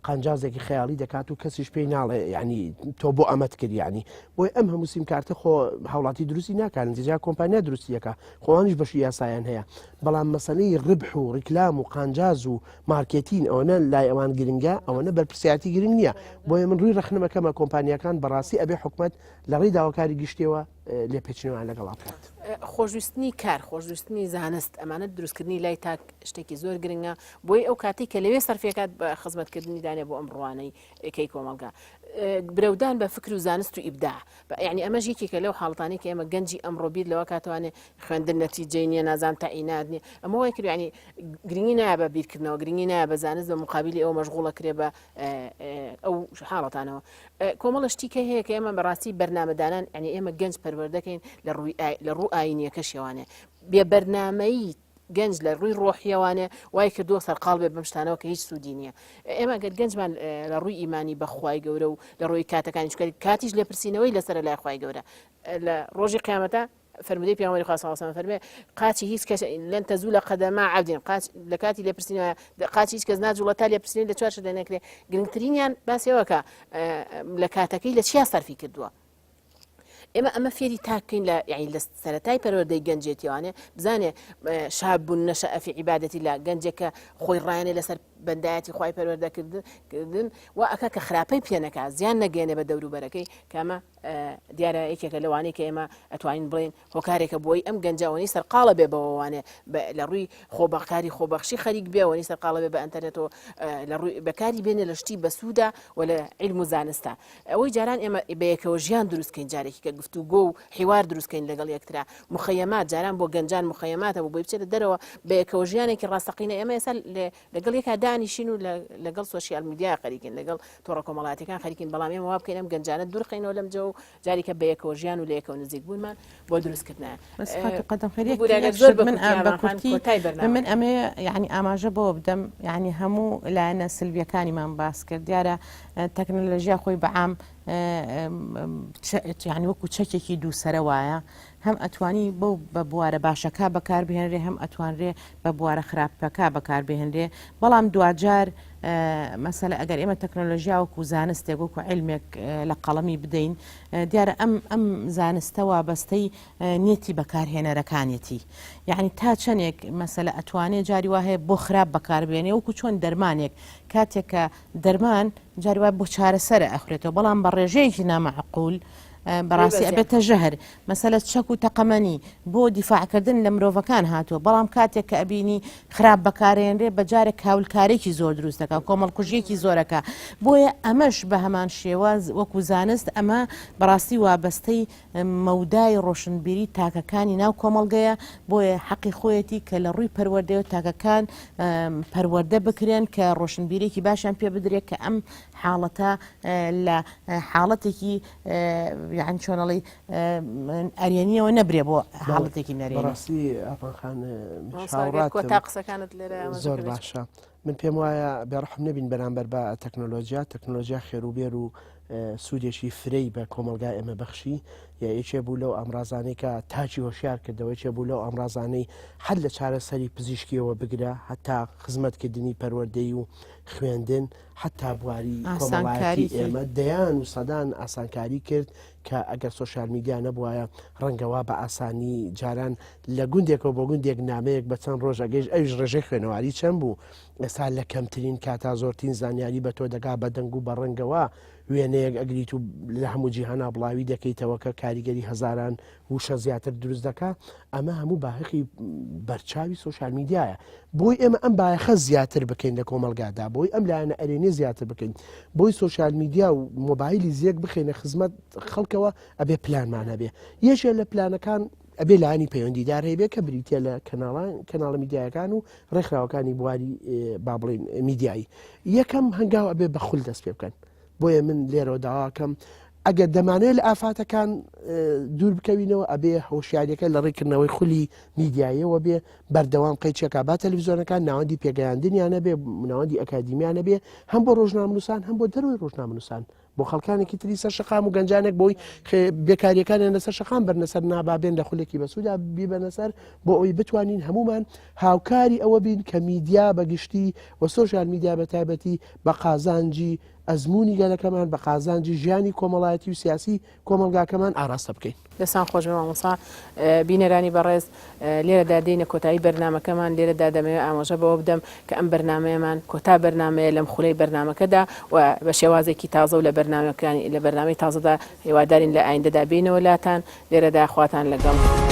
قانجازێکی خەیاڵی دەکات و کەسیش پێی ناڵێ ینی تۆ بۆ ئەمەت کرد ینی بۆی ئەم هەموو سیم کارتە خۆ هاوڵاتی دروستی ناکات نتیجا کۆمپانیا دروستیەکە خۆوانیش بەشی یاسایان هەیە بەڵام مەسەلەی ڕبح و ڕیکلام و قانجاز و مارکێتین ئەوەنە لای ئەوان گرنگە ئەوەنە بەرپرسیارەتی گرنگ نییە بۆیە من ڕووی ڕەخنەمەکەمە کۆمپانیاکان بەڕاستی ئەبێ حکومت لە ڕێی داواکاری گشتیەوە لێپێچینەوەیان لەگەڵا بکات. خۆشویستنی کار، خۆشویستنی زانست، ئەمانە دروستکردنی لای تاک شتێکی زۆر گرنگە، بۆیە ئەو کاتەی کە لەوێ سەرفیەکات بە خزمەتکردنی دانێ بۆ ئەم ڕوانەی کەی کۆمەڵگا. برەودان بە فکر و زانست و ئیبداع. یعنی ئەمەش یەکێکە لەو حاڵەتانەی کە ئێمە گەنجی ئەمڕۆ بیر لەوە کاتوانێ خوێندن نەتیجەی نییە نازان تەعینات نییە ئەمە وای کرد یعنی گرنگی نایە بە بیرکردنەوە گرنگی نایە بە زانست بە مقابلی ئەوە مەشغوڵە کرێ بە ئەو حاڵەتانەوە کۆمەڵە شتی کە هەیە کە ئێمە بەڕاستی بەرنامەدانان ئەنی ئێمە گەنج پەروەردەکەین لە ڕووی لە ڕوو ئاینیەکەشیوانێ بێ بەرنامەیی. گەنج لە ڕووی ڕۆحیەوانێ وای کردووە سەرقاڵ بێ بەم شتانەوە کە هیچ سوودی نییە. ئێمە گەر گەنجمان لە ڕووی ئیمانی بە خوای گەورە و لە ڕووی کاتەکانی چونکە کاتیش لێپرسینەوەی لەسەرە لای خوای گەورە لە ڕۆژی قیامەتە فەرمودەی پێغەمبەری خوا صلی الله علیه و سلم فەرمێ قاچی هیچ کەس لن تزول قدما عبد قاچ لە کاتی لێپرسینەوە قاچی هیچ کەس ناجوڵە تا لێپرسینەوەی لە چوار شت نەکرێ گرنگترینیان باسی ئەوە کە لە کاتەکەی لە چیا سەرفی کردووە ئێمە ئەمە فێری تاکەین لە یعنی لە سەرەتای پەروەردەی گەنجێتیوانێ بزانێ شاب بوون نەشە ئەفی عیبادەتی لە گەنجێکە خۆی ڕایەنێ لەسەر بەندایەتی خوای پەروەردەکردن و ئەکا کە خراپەی پێ نەکا زیان نەگەێنێ بە دەوروبەرەکەی کامە دیارە یەکێکە لەوانەی کە ئێمە ئەتوانین بڵێین هۆکارێکە بۆی ئەم گەنجە ئەوەنەی سەرقاڵە بێ بەوەوانێ لە ڕووی خۆبەخکاری خۆبەخشی خەریک بێ ئەوەنەی سەرقاڵە بێ بە ئەتەرنێتەوە لە ڕووی بەکاری بێنێ لە شتی بەسوودە و لە عیلم و زانستە ئەوەی جاران ئێمە بەیەکەوە ژیان دروستکەین جارێکی کە گفتوگۆ و حیوار دروستکەین لەگەڵ یەکترا مخەیەمات جاران بۆ گەنجان مخەیەماتە بۆ بۆی بچێتە دەرەوە بەیەکەوە ژیانێکی ڕاستەقینە ئێمە ئێستا لەگەڵ یەکا دانیشین و لەگەڵ social media خەریکین لەگەڵ تۆڕە کۆمەڵاتیەکان خەریکین بەڵام ئێمە وا بکەین ئەم گەنجانە دوورخەینەوە لەم جەو و جاریکە بەیەکەوە ژیان و لەیەکەوە نزیک بوونمان بۆ دروستکردنە بەس خاتوو قەدەم خێر یەک ببورە ئەگەر یەک زۆر شت بە من کورتی ئە- بە ئامان خان کورتی کۆتای بەرنامە من ئەمەیە یعنی ئاماژە بەوە بدەم یعنی هەموو لایەنە سلبیەکانیمان باس کرد دیارە ئە، تەکنەلۆژیا خۆی بە عام ئە، ئەم، چ- یعنی وەکو چەکێکی دووسەرە وایە هەم ئەتوانی بەو بە بوارە باشەکە بەکاربهێنرێ هەم ئەتوانرێ بە بوارە خراپەکە بەکاربهێنرێ بەڵام دواجار مەسەلە ئەگەر ئێمە تەکنۆلۆژیا وەکو زانستێک وەکو عیلمێک لە قەڵەمی بدەین دیارە ئەم ئەم زانستە وابەستەی نیەتی بەکارهێنەرەکانیەتی یعنی تا چەندێک مەسەلە ئەتوانێ جاری وا هەیە بۆ خراپ بەکاربێنێ وەکو چۆن دەرمانێک کاتێک کە دەرمان جاری وای بۆ چارەسەرە ئەخورێتەوە بەڵام بە ڕێژەیەکی نامەعقول بەڕاستی ئەبێتە ژەهر مەسەلە چەک و تەقەمەنی بۆ دیفاعکردن لە مرۆڤەکان هاتووە بەڵام کاتێک کە ئەبینی خراپ بەکارێنرێ بە جارێک کاولکارێکی زۆر دروست دەکات کۆمەڵکوژیەکی زۆرەکە بۆیە ئەمەش بە هەمان شێوە وەکو زانست ئەمە بەڕاستی وابەستەی مەودای ڕۆشنبیری تاکەکانی ناو کۆمەڵگەیە بۆیە حەقی خۆیەتی کە لە ڕووی پەروەردەیەوە تاکەکان پەروەردە بکرێن کە ڕۆشنبیرێکی باشیان پێ بدرێت کە ئەم حاڵەتە لە حاڵەتێکی یان چۆنەڵی ئەرێنیەوە نەبرێ بۆ حاڵەتێکی نەرێنی. بەڕاستی ئاپان خان هاوڕاتم قسەکانت لێرە زۆر باشە من پێم وایە بێڕەحم نەبین بەرامبەر بە تەکنۆلۆژیا تەکنۆلۆژیا خێروبێر و سوودێکی فرەی بە کۆمەڵگای ئێمە بەخشی یا یەکێ بوو لەو ئامرازانەی کە تاکی هۆشیار کردەوە یەکێ بوو لەو ئامرازانەی هەر لە چارەسەری پزیشکیەوە بگرە هەتا خزمەتکردنی پەروەردەی و خوێندن حتا بواری کۆمەڵایەتی ئێمە دەیان و سەدان ئاسانکاری کرد کە ئەگەر social media نەبوایە ڕەنگەوا بە ئاسانی جاران لە گوندێکەوە بۆ گوندێک نامەیەک بە چەند ڕۆژ ئەگەیشت ئەویش ڕێژەی خوێنەواری چەند بوو ئێستا لە کەمترین کاتا زۆرترین زانیاری بە تۆ دەگا بە دەنگ و بە ڕەنگەوە وێنەیەک ئەگریت و لە هەموو جیهانا بڵاوی دەکەیتەوە کە کاریگەری هەزاران وشە زیاتر دروست دەکا ئەمە هەموو بایەخی بەرچاوی social media یە بۆی ئێمە ئەم بایەخە زیاتر بکەین لە کۆمەلگادا بۆی ئەم لایەنە ئەرێنی زیاتر بکەین بۆی social media و مۆبایلی زیرەک بخێنە خزمەت خەڵکەوە ئەبێ پلانمان هەبێ یەکێ لە پلانەکان ئەبێ لایەنی پەیوەندیدار هەیبێ کە بریتە لە کەناڵان کەناڵە میدیایەکان و ڕێکخراوەکانی بواری با بڵین میدیایی یەکەم هەنگاو ئەبێ بە خول دەست پێ بکەن بۆیە من لێرەوە داواکەم ئەگەر دەمانەوێت لە ئافاتەکان دوور بکەوینەوە ئەبێ هۆشیاریەکە لە ڕێکردنەوەی خولی میدیاییەوە بێ بەردەوام قەیچێکا با تەلەڤیزیۆنەکان ناوەندی پێگەیاندنیانە بێ ناوەندی ئەکادیمیانە بێ هەم بۆ ڕۆژنامەنووسان هەم بۆ دەروی ڕۆژنامەنووسان بۆ خەڵکانێکی تری سەر شەقام و گەنجانێک بۆی بێکاریەکانیان لەسەر شەقام بەرنە سەر نابابێن لە خولێکی بەسوودا بیبەنە سەر بۆ ئەوەی بتوانین هەمومان هاوکاری ئەوە بین کە میدیا بەگشتی و social media بە تایبەتی بە قازانجی ئەزموونی گەلەکەمان بە قازانجی ژیانی کۆمەڵایەتی و سیاسی کۆمەڵگاکەمان ئاراستە بکەین. دەستان خۆش بێ مامۆستا. بینەرانی بەڕێز لێرەدا دێینە کۆتایی بەرنامەکەمان، لێرەدا دەمەوێت ئاماژە بەوە بدەم کە ئەم بەرنامەیەمان کۆتا بەرنامەیە لەم خولەی بەرنامەکەدا و بە شێوازێکی تازە و لە بەرنامەکانی لە بەرنامەی تازەدا هیوادارین لە ئایندەدا بێینەوە لاتان، لێرەدا خواتان لەگەڵ.